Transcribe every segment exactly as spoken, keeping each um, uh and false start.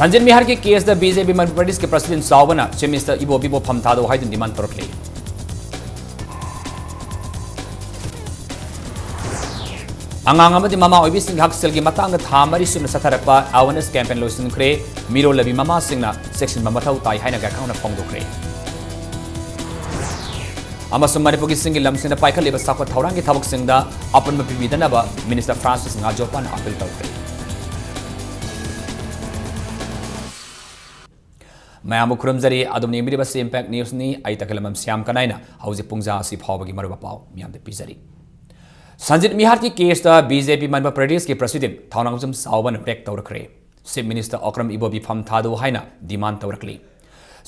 ꯁꯟꯖꯤꯠ ꯃꯤꯍꯥꯠꯀꯤ ꯀꯦꯁꯇ B J P Manipur ꯄ꯭ꯔꯗꯦꯁꯀꯤ ꯄ꯭ꯔꯁꯤꯗꯦꯟ ꯆꯥꯎꯕꯅ ꯆꯤꯐ ꯃꯤꯅꯤꯁꯇꯔ ꯏꯕꯣꯕꯤꯕꯨ ꯐꯝ ꯊꯥꯗꯧ ꯍꯥꯏꯗꯨꯅ ꯗꯤꯃꯥꯟ ꯇꯧꯔꯛꯂꯤ꯫ ꯑꯉꯥꯡ ꯑꯃꯗꯤ ꯃꯃꯥ ꯑꯣꯏꯕꯤꯁꯤꯡꯒꯤ ꯍꯛꯁꯦꯜꯒꯤ ꯃꯇꯥꯡꯗ ꯊꯥ ꯃꯔꯤ ꯁꯨꯅ ꯆꯠꯊꯔꯛꯄ ꯑꯦꯋꯦꯔꯅꯦꯁ ꯀꯦꯝꯄꯦꯟ ꯂꯣꯏꯁꯤꯟꯈ꯭ꯔꯦ꯫ ꯃꯤꯔꯣꯜꯂꯕꯤ ꯃꯃꯥꯁꯤꯡꯅ ꯆꯦꯛꯁꯤꯟꯕ ꯃꯊꯧ ꯇꯥꯏ ꯍꯥꯏꯅ ꯒꯥꯏꯈꯪꯅ ꯐꯣꯡꯗꯣꯛꯈ꯭ꯔꯦ꯫ ꯑꯃꯁꯨꯡ ꯃꯅꯤꯄꯨꯔꯒꯤ ꯆꯤꯡꯒꯤ ꯂꯝꯁꯤꯡꯗ ꯄꯥꯏꯈꯠꯂꯤꯕ ꯆꯥꯎꯈꯠ ꯊꯧꯔꯥꯡꯒꯤ ꯊꯕꯛꯁꯤꯡꯗ ꯑꯄꯨꯟꯕ ꯄꯤꯕꯤꯗꯅꯕ ꯃꯤꯅꯤꯁꯇꯔ ꯐ꯭ꯔꯥꯟꯁꯤꯁ ꯉꯥꯖꯣꯄꯥꯅ ꯑꯥꯄꯤꯜ ꯇꯧꯈ꯭ꯔꯦ꯫ ꯃꯌꯥꯝꯕꯨ ꯈꯨꯔꯨꯝꯖꯔꯤ꯫ ꯑꯗꯨꯝ ꯌꯦꯡꯕꯤꯔꯤꯕꯁꯤ ꯏꯝꯄꯦꯛ ꯅ꯭ꯌꯨꯁꯅꯤ꯫ ꯑꯩ ꯇꯈꯦꯂꯝꯕꯝ ꯁ꯭ꯌꯥꯝ ꯀꯅꯥꯏꯅ ꯍꯧꯖꯤꯛ ꯄꯨꯡ ꯖꯥ ꯑꯁꯤ ꯐꯥꯎꯕꯒꯤ ꯃꯔꯨꯑꯣꯏꯕ ꯄꯥꯎ ꯃꯤꯌꯥꯝꯗ ꯄꯤꯖꯔꯤ꯫ ꯁꯟꯖꯤꯠ ꯃꯤꯍꯥꯠꯀꯤ ꯀꯦꯁꯇ ꯕꯤ ꯖꯦ ꯄꯤ ꯃꯅꯤꯄꯨꯔ ꯄ꯭ꯔꯗꯦꯁꯀꯤ ꯄ꯭ꯔꯁꯤꯗꯦꯟ ꯊꯧꯅꯥꯎꯖꯝ ꯆꯥꯎꯕꯅ ꯔꯦꯛ ꯇꯧꯔꯛꯈ꯭ꯔꯦ꯫ ꯆꯤꯐ ꯃꯤꯅꯤꯁꯇꯔ ꯑꯣꯀ꯭ꯔꯝ ꯏꯕꯣꯕꯤ ꯐꯝ ꯊꯥꯗꯧ ꯍꯥꯏꯅ ꯗꯤꯃꯥꯟ ꯇꯧꯔꯛꯂꯤ꯫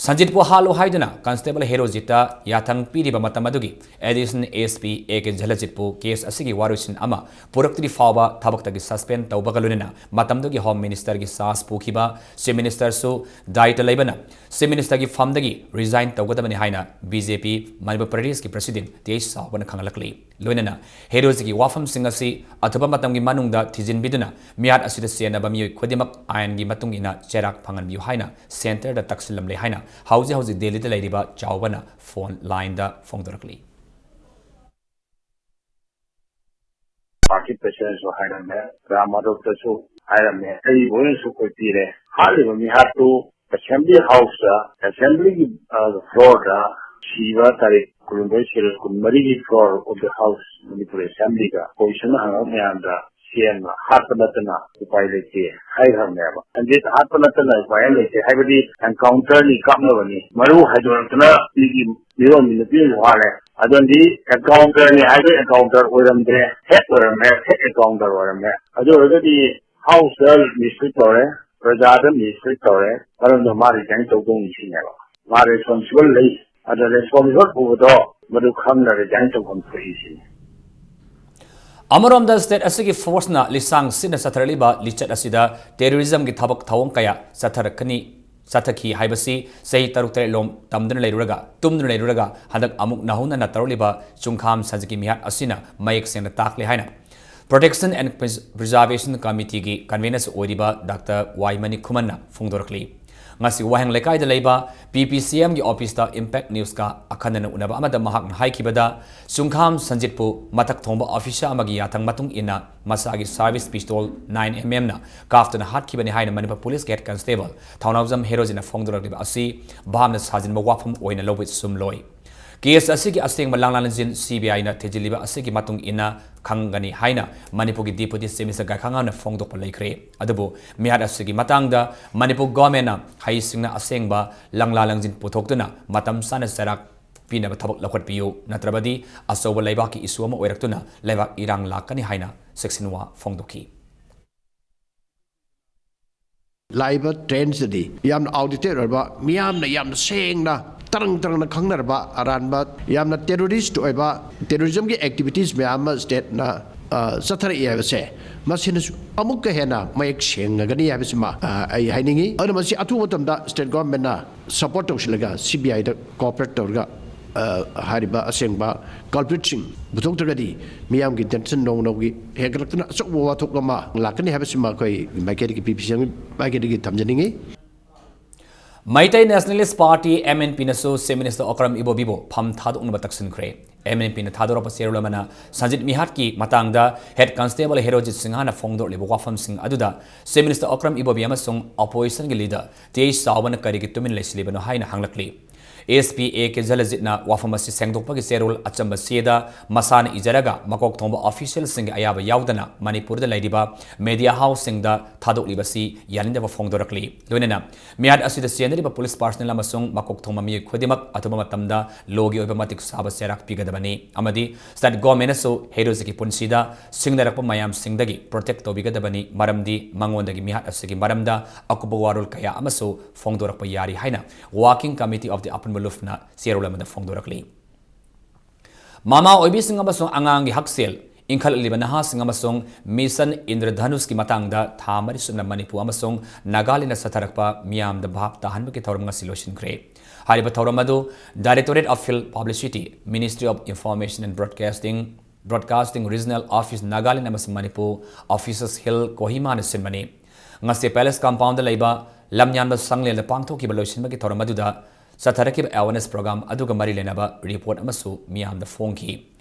ꯁꯟꯖꯤꯠꯄꯨ ꯍꯥꯠꯂꯨ ꯍꯥꯏꯗꯨꯅ ꯀꯟꯁꯇꯦꯕꯜ ꯍꯦꯔꯣꯖꯤꯠꯇ ꯌꯥꯊꯪ ꯄꯤꯔꯤꯕ ꯃꯇꯝ ꯑꯗꯨꯒꯤ additional S P A K ꯖꯂꯖꯤꯠꯄꯨ case ꯑꯁꯤꯒꯤ ꯋꯥꯔꯣꯏꯁꯤꯟ ꯑꯃ ꯄꯨꯔꯛꯇ꯭ꯔꯤ ꯐꯥꯎꯕ ꯊꯕꯛꯇꯒꯤ ꯁꯁꯄꯦꯟ ꯇꯧꯕꯒ ꯂꯣꯏꯅꯅ ꯃꯇꯝꯗꯨꯒꯤ ꯍꯣꯝ ꯃꯤꯅꯤꯁꯇꯔꯒꯤ ꯆꯥꯔꯖ ꯄꯨꯈꯤꯕ ꯆꯤꯐ ꯃꯤꯅꯤꯁꯇꯔꯁꯨ ꯗꯥꯏꯇ ꯂꯩꯕꯅ ꯆꯤꯐ ꯃꯤꯅꯤꯁꯇꯔꯒꯤ ꯐꯝꯗꯒꯤ ꯔꯤꯖꯥꯏꯟ ꯇꯧꯒꯗꯕꯅꯤ ꯍꯥꯏꯅ ꯕꯤ ꯖꯦ ꯄꯤ ꯃꯅꯤꯄꯨꯔ ꯄ꯭ꯔꯗꯦꯁꯀꯤ ꯄ꯭ꯔꯁꯤꯗꯦꯟ ꯇꯤ ꯑꯩꯆ ꯆꯥꯎꯕꯅ ꯈꯪꯍꯜꯂꯛꯂꯤ꯫ ꯂꯣꯏꯅꯅ ꯍꯦꯔꯣꯖꯤꯠꯀꯤ ꯋꯥꯐꯝꯁꯤꯡ ꯑꯁꯤ ꯑꯊꯨꯕ ꯃꯇꯝꯒꯤ ꯃꯅꯨꯡꯗ ꯊꯤꯖꯤꯟꯕꯤꯗꯨꯅ ꯃꯤꯍꯥꯠ ꯑꯁꯤꯗ ꯆꯦꯟꯅꯕ ꯃꯤꯑꯣꯏ ꯈꯨꯗꯤꯡꯃꯛ ꯑꯥꯏꯟꯒꯤ ꯃꯇꯨꯡ ꯏꯟꯅ ꯆꯩꯔꯥꯛ ꯐꯪꯍꯟꯕꯤꯌꯨ ꯍꯥꯏꯅ ꯁꯦꯟꯇꯔꯗ ꯇꯛꯁꯤꯜꯂꯝꯂꯦ ꯍꯥꯏꯅ ꯍꯧꯖꯤꯛ ꯍꯧꯖꯤꯛ ꯗꯦꯜꯂꯤꯗ ꯂꯩꯔꯤꯕ ꯆꯥꯎꯕꯅ ꯐꯣꯟ ꯂꯥꯏꯟꯗ ꯐꯣꯡꯗꯣꯔꯛꯂꯤ꯫ ꯄꯥꯔꯇꯤ ꯄ꯭ꯔꯦꯁꯤꯗꯦꯟꯁꯨ ꯍꯥꯏꯔꯝꯃꯦ, ꯔꯥꯝ ꯃꯥꯙꯕꯇꯁꯨ ꯍꯥꯏꯔꯝꯃꯦ, ꯑꯩꯕꯨ ꯑꯣꯏꯅꯁꯨ ꯑꯩꯈꯣꯏ ꯄꯤꯔꯦ꯫ ꯍꯥꯠꯂꯤꯕ ꯃꯤꯍꯥꯠꯇꯨ ꯑꯦꯁꯦꯝꯕ꯭ꯂꯤ ꯍꯥꯎꯁꯇ, ꯑꯦꯁꯦꯝꯕ꯭ꯂꯤꯒꯤ, ꯑ, ꯐ꯭ꯂꯣꯔꯗ ꯁꯤꯕ ꯇꯥꯔꯤꯛ ꯀꯨꯟꯍꯨꯝꯗꯣꯏ ꯁꯦꯔꯤꯜ ꯀꯨꯟꯃꯔꯤꯒꯤ floor of the house Manipur ꯑꯦꯁꯦꯝꯕ꯭ꯂꯤꯗ ꯀꯣꯏꯁꯟ ꯍꯪꯉꯛ ꯃꯌꯥꯝꯗ ꯆꯦꯟꯕ, ꯍꯥꯠꯄ ꯅꯠꯇꯅ ꯎꯄꯥꯏ ꯂꯩꯇꯦ ꯍꯥꯏꯈ꯭ꯔꯕꯅꯦꯕ꯫ ꯁꯟꯖꯤꯠ ꯍꯥꯠꯄ ꯅꯠꯇꯅ ꯎꯄꯥꯏ ꯑꯃ ꯂꯩꯇꯦ, ꯍꯥꯏꯕꯗꯤ ꯑꯦꯟꯀꯥꯎꯟꯇꯔꯅꯤ, ꯀꯥꯞꯅꯕꯅꯤ, ꯃꯔꯨ ꯍꯥꯏꯗꯣꯔꯛꯇꯅ ꯃꯤꯒꯤ ꯃꯤꯔꯣꯟꯕꯤ ꯅꯨꯄꯤ ꯑꯃꯁꯨ ꯍꯥꯠꯂꯦ꯫ ꯑꯗꯨꯅꯗꯤ ꯑꯦꯟꯀꯥꯎꯟꯇꯔꯅꯤ ꯍꯥꯏꯗꯣ ꯑꯦꯟꯀꯥꯎꯟꯇꯔ ꯑꯣꯏꯔꯝꯗ꯭ꯔꯦ, ꯍꯦꯛ ꯑꯣꯏꯔꯝꯃꯦ, ꯍꯦꯛ ꯑꯦꯟꯀꯥꯎꯟꯇꯔ ꯑꯣꯏꯔꯝꯃꯦ꯫ ꯑꯗꯨ ꯑꯣꯏꯔꯒꯗꯤ ꯍꯥꯎꯁꯇ ꯃꯤꯁꯇ꯭ꯔꯤꯠ ꯇꯧꯔꯦ, ꯄ꯭ꯔꯖꯥꯗ ꯃꯤꯁꯇ꯭ꯔꯤꯠ ꯇꯧꯔꯦ, ꯃꯔꯝꯗꯤ ꯃꯥ ꯔꯤꯖꯥꯏꯟ ꯇꯧꯗꯧꯅꯤ ꯁꯤꯅꯦꯕ꯫ ꯃꯥ ꯔꯦꯁꯄꯣꯟꯁꯤꯕꯜ ꯂꯩ, ꯑꯗ ꯔꯦꯁꯄꯣꯟꯁꯤꯕꯜ ꯄꯨꯕꯗꯣ ꯃꯗꯨ ꯈꯪꯅ ꯔꯤꯖꯥꯏꯟ ꯇꯧꯐꯝ ꯊꯣꯛꯏ ꯁꯤꯅꯤ꯫ ꯑꯃꯔꯣꯝꯗ ꯁ꯭ꯇꯦꯠ ꯑꯁꯤꯒꯤ ꯐꯣꯔꯁꯅ ꯂꯤꯁꯥꯡ ꯁꯤꯠꯅ ꯆꯠꯊꯔꯛꯂꯤꯕ ꯂꯤꯆꯠ ꯑꯁꯤꯗ ꯇꯦꯔꯣꯔꯤꯖꯝꯒꯤ ꯊꯕꯛ ꯊꯧꯑꯣꯡ ꯀꯌꯥ ꯆꯠꯊꯔꯛꯀꯅꯤ, ꯆꯠꯊꯈꯤ ꯍꯥꯏꯕꯁꯤ ꯆꯍꯤ ꯇꯔꯨꯛ ꯇꯔꯦꯠꯂꯣꯝ ꯇꯝꯗꯨꯅ ꯂꯩꯔꯨꯔꯒ, ꯇꯨꯝꯗꯨꯅ ꯂꯩꯔꯨꯔꯒ ꯍꯟꯗꯛ ꯑꯃꯨꯛ ꯅꯧꯍꯧꯅꯅ ꯇꯧꯔꯛꯂꯤꯕ ꯆꯨꯡꯈꯥꯝ ꯁꯟꯖꯤꯠꯀꯤ ꯃꯤꯍꯥꯠ ꯑꯁꯤꯅ ꯃꯌꯦꯛ ꯁꯦꯡꯅ ꯇꯥꯛꯂꯦ ꯍꯥꯏꯅ Protection and Pres-, Preservation Committeeꯒꯤ convenerꯁꯨ ꯑꯣꯏꯔꯤꯕ ꯗꯥꯛꯇꯔ ꯋꯥꯏ ꯃꯅꯤꯈꯨꯃꯟꯅ ꯐꯣꯡꯗꯣꯔꯛꯂꯤ꯫ ꯉꯁꯤ ꯋꯥꯍꯦꯡ ꯂꯩꯀꯥꯏꯗ ꯂꯩꯕ P P C Mꯒꯤ officeꯇ Impact Newsꯀ ꯑꯈꯟꯅꯅ ꯎꯅꯕ ꯑꯃꯗ ꯃꯍꯥꯛꯅ ꯍꯥꯏꯈꯤꯕꯗ, ꯆꯨꯡꯈꯥꯝ ꯁꯟꯖꯤꯠꯄꯨ ꯃꯊꯛ ꯊꯣꯡꯕ officer ꯑꯃꯒꯤ ꯌꯥꯊꯪ ꯃꯇꯨꯡ ꯏꯟꯅ ꯃꯁꯥꯒꯤ service pistol nine M Mꯅ ꯀꯥꯞꯇꯨꯅ ꯍꯥꯠꯈꯤꯕꯅꯤ ꯍꯥꯏꯅ ꯃꯅꯤꯄꯨꯔ ꯄꯨꯂꯤꯁꯀꯤ head constable ꯊꯧꯅꯥꯎꯖꯝ ꯍꯦꯔꯣꯖꯤꯠꯅ ꯐꯣꯡꯗꯣꯔꯛꯂꯤꯕ ꯑꯁꯤ ꯚꯥꯞꯅ ꯁꯥꯖꯤꯟꯕ ꯋꯥꯐꯝ ꯑꯣꯏꯅ ꯂꯧꯕ ꯆꯨꯝꯂꯣꯏ꯫ Case ꯑꯁꯤꯒꯤ ꯑꯁꯦꯡꯕ ꯂꯥꯡꯂꯥꯟꯁꯤꯡ C B Iꯅ ꯊꯤꯖꯤꯜꯂꯤꯕ ꯑꯁꯤꯒꯤ ꯃꯇꯨꯡ ꯏꯟꯅ ꯈꯪꯒꯅꯤ ꯍꯥꯏꯅ ꯃꯅꯤꯄꯨꯔꯒꯤ Deputy Chief Minister ꯒꯥꯏꯈꯥꯉꯥꯝꯅ ꯐꯣꯡꯗꯣꯛꯄ ꯂꯩꯈ꯭ꯔꯦ꯫ ꯑꯗꯨꯕꯨ ꯃꯤꯍꯥꯠ ꯑꯁꯤꯒꯤ ꯃꯇꯥꯡꯗ ꯃꯅꯤꯄꯨꯔ governmentꯅ ꯍꯩꯁꯤꯡꯅ ꯑꯁꯦꯡꯕ ꯂꯥꯡꯂꯥꯟꯁꯤꯡ ꯄꯨꯊꯣꯛꯇꯨꯅ ꯃꯇꯝ ꯆꯥꯅ ꯆꯩꯔꯥꯛ ꯄꯤꯅꯕ ꯊꯕꯛ ꯂꯧꯈꯠꯄꯤꯌꯨ, ꯅꯠꯇ꯭ꯔꯕꯗꯤ ꯑꯆꯧꯕ ꯂꯩꯕꯥꯛꯀꯤ issue ꯑꯃ ꯑꯣꯏꯔꯛꯇꯨꯅ ꯂꯩꯕꯥꯛ ꯏꯔꯥꯡ ꯂꯥꯛꯀꯅꯤ ꯍꯥꯏꯅ ꯁꯦꯛꯁꯤꯟꯋꯥ ꯐꯣꯡꯗꯣꯛꯈꯤ꯫ ꯂꯥꯛꯏꯕ trainꯁꯤꯗꯗꯤ ꯌꯥꯝꯅ outdated ꯑꯣꯏꯔꯕ, ꯃꯤꯌꯥꯝꯅ ꯌꯥꯝꯅ ꯁꯦꯡꯅ ꯇꯔꯪ ꯇꯔꯪꯅ ꯈꯪꯅꯔꯕ ꯑꯔꯥꯟꯕ, ꯌꯥꯝꯅ terrorist ꯑꯣꯏꯕ, terrorismꯒꯤ activities ꯃꯌꯥꯝ ꯑꯃ stateꯅ, ꯑ, ꯆꯠꯊꯔꯛꯏ ꯍꯥꯏꯕꯁꯦ, ꯃꯁꯤꯅꯁꯨ ꯑꯃꯨꯛꯀ ꯍꯦꯟꯅ ꯃꯌꯦꯛ ꯁꯦꯡꯉꯒꯅꯤ ꯍꯥꯏꯕꯁꯤꯃ, ꯑ, ꯑꯩ ꯍꯥꯏꯅꯤꯡꯉꯤ꯫ ꯑꯗꯨꯅ ꯃꯁꯤ ꯑꯊꯨꯕ ꯃꯇꯝꯗ state governmentꯅ support ꯇꯧꯁꯤꯜꯂꯒ C B Iꯗ cooperate ꯇꯧꯔꯒ, ꯑ, ꯍꯥꯏꯔꯤꯕ ꯑꯁꯦꯡꯕ culpritꯁꯤꯡ ꯄꯨꯊꯣꯛꯇ꯭ꯔꯒꯗꯤ ꯃꯤꯌꯥꯝꯒꯤ tension ꯅꯣꯡꯃ ꯅꯣꯡꯃꯒꯤ ꯍꯦꯟꯒꯠꯂꯛꯇꯨꯅ ꯑꯆꯧꯕ ꯋꯥꯊꯣꯛ ꯑꯃ ꯂꯥꯛꯀꯅꯤ ꯍꯥꯏꯕꯁꯤꯃ ꯑꯩꯈꯣꯏ ꯃꯥꯏꯀꯩꯗꯒꯤ, P P C Mꯒꯤ ꯃꯥꯏꯀꯩꯗꯒꯤ ꯊꯝꯖꯅꯤꯡꯉꯤ꯫ Meitei Nationalist Party, M N Pꯅꯁꯨ Chief Minister Okram ꯏꯕꯣꯕꯤꯕꯨ ꯐꯝ ꯊꯥꯗꯣꯛꯅꯕ ꯇꯛꯁꯤꯟꯈ꯭ꯔꯦ꯫ M N Pꯅ ꯊꯥꯗꯣꯔꯛꯄ ꯆꯦꯔꯣꯜ ꯑꯃꯅ ꯁꯟꯖꯤꯠ ꯃꯤꯍꯥꯠꯀꯤ ꯃꯇꯥꯡꯗ head constable ꯍꯦꯔꯣꯖꯤꯠ ꯁꯤꯡꯍꯅ ꯐꯣꯡꯗꯣꯔꯛꯂꯤꯕ ꯋꯥꯐꯝꯁꯤꯡ ꯑꯗꯨꯗ Chief Minister ꯑꯣꯀ꯭ꯔꯝ ꯏꯕꯣꯕꯤ ꯑꯃꯁꯨꯡ oppositionꯒꯤ leader ꯇꯤ ꯑꯩꯆ ꯆꯥꯎꯕꯅ ꯀꯔꯤꯒꯤ ꯇꯨꯃꯤꯟ ꯂꯩꯁꯤꯜꯂꯤꯕꯅꯣ ꯍꯥꯏꯅ ꯍꯪꯂꯛꯂꯤ꯫ S P A K ꯖꯂꯖꯤꯠꯅ ꯋꯥꯐꯝ ꯑꯁꯤ ꯁꯦꯡꯗꯣꯛꯄꯒꯤ ꯆꯦꯔꯣꯜ ꯑꯆꯝꯕ ꯆꯦꯗ ꯃꯁꯥꯅ ꯏꯖꯔꯒ ꯃꯀꯣꯛ ꯊꯣꯡꯕ officialꯁꯤꯡꯒꯤ ꯑꯌꯥꯕ ꯌꯥꯎꯗꯅ ꯃꯅꯤꯄꯨꯔꯗ ꯂꯩꯔꯤꯕ media houseꯁꯤꯡꯗ ꯊꯥꯗꯣꯛꯂꯤꯕꯁꯤ ꯌꯥꯅꯤꯡꯗꯕ ꯐꯣꯡꯗꯣꯔꯛꯂꯤ꯫ ꯂꯣꯏꯅꯅ ꯃꯤꯍꯥꯠ ꯑꯁꯤꯗ ꯆꯦꯟꯅꯔꯤꯕ police personnel ꯑꯃꯁꯨꯡ ꯃꯀꯣꯛ ꯊꯣꯡꯕ ꯃꯤꯑꯣꯏ ꯈꯨꯗꯤꯡꯃꯛ ꯑꯊꯨꯕ ꯃꯇꯝꯗ lawꯒꯤ ꯑꯣꯏꯕ ꯃꯇꯤꯛ ꯆꯥꯕ ꯆꯩꯔꯥꯛ ꯄꯤꯒꯗꯕꯅꯤ ꯑꯃꯗꯤ state governmentꯅꯁꯨ ꯍꯦꯔꯣꯖꯤꯠꯀꯤ ꯄꯨꯟꯁꯤꯗ ꯁꯤꯡꯅꯔꯛꯄ ꯃꯌꯥꯝꯁꯤꯡꯗꯒꯤ protect ꯇꯧꯕꯤꯒꯗꯕꯅꯤ, ꯃꯔꯝꯗꯤ ꯃꯉꯣꯟꯗꯒꯤ ꯃꯤꯍꯥꯠ ꯑꯁꯤꯒꯤ ꯃꯔꯝꯗ ꯑꯀꯨꯞꯄ ꯋꯥꯔꯣꯜ ꯀꯌꯥ ꯑꯃꯁꯨ ꯐꯣꯡꯗꯣꯔꯛꯄ ꯌꯥꯔꯤ ꯍꯥꯏꯅ Working Committee of the Apanmuluftꯅ ꯆꯦꯔꯣꯜ ꯑꯃꯗ ꯐꯣꯡꯗꯣꯔꯛꯂꯤ꯫ ꯃꯃꯥ ꯑꯣꯏꯕꯤꯁꯤꯡ ꯑꯃꯁꯨꯡ ꯑꯉꯥꯡꯒꯤ ꯍꯛꯁꯦꯜ, ꯏꯟꯈꯠꯂꯛꯂꯤꯕ ꯅꯍꯥꯁꯤꯡ ꯑꯃꯁꯨꯡ Mission Indradhanushꯀꯤ ꯃꯇꯥꯡꯗ ꯊꯥ ꯃꯔꯤ ꯁꯨꯞꯅ ꯃꯅꯤꯄꯨꯔ ꯑꯃꯁꯨꯡ ꯅꯥꯒꯥꯂꯦꯟꯗ ꯆꯠꯊꯔꯛꯄ ꯃꯤꯌꯥꯝꯗ ꯚꯥꯞ ꯇꯥꯍꯟꯕꯒꯤ ꯊꯧꯔꯝ ꯉꯁꯤ ꯂꯣꯏꯁꯤꯟꯈ꯭ꯔꯦ꯫ ꯍꯥꯏꯔꯤꯕ ꯊꯧꯔꯝ ꯑꯗꯨ Directorate of Field Publicity, Ministry of Information and Broadcasting, Broadcasting Regional Office Nagaland ꯑꯃꯁꯨꯡ Manipur Offices Hill Kohima ꯅ ꯁꯤꯟꯕꯅꯤ꯫ ꯉꯁꯤ Palace Compound ꯗ ꯂꯩꯕ ꯂꯝꯌꯥꯟꯕ ꯁꯪꯂꯦꯟꯗ ꯄꯥꯡꯊꯣꯛꯈꯤꯕ ꯂꯣꯏꯁꯤꯟꯕꯒꯤ ꯊꯧꯔꯝ ꯑꯗꯨꯗ ꯆꯠꯊꯔꯛꯈꯤꯕ awareness program ꯑꯗꯨꯒ ꯃꯔꯤ ꯂꯩꯅꯕ report ꯑꯃꯁꯨ ꯃꯤꯌꯥꯝꯗ ꯐꯣꯡꯈꯤ꯫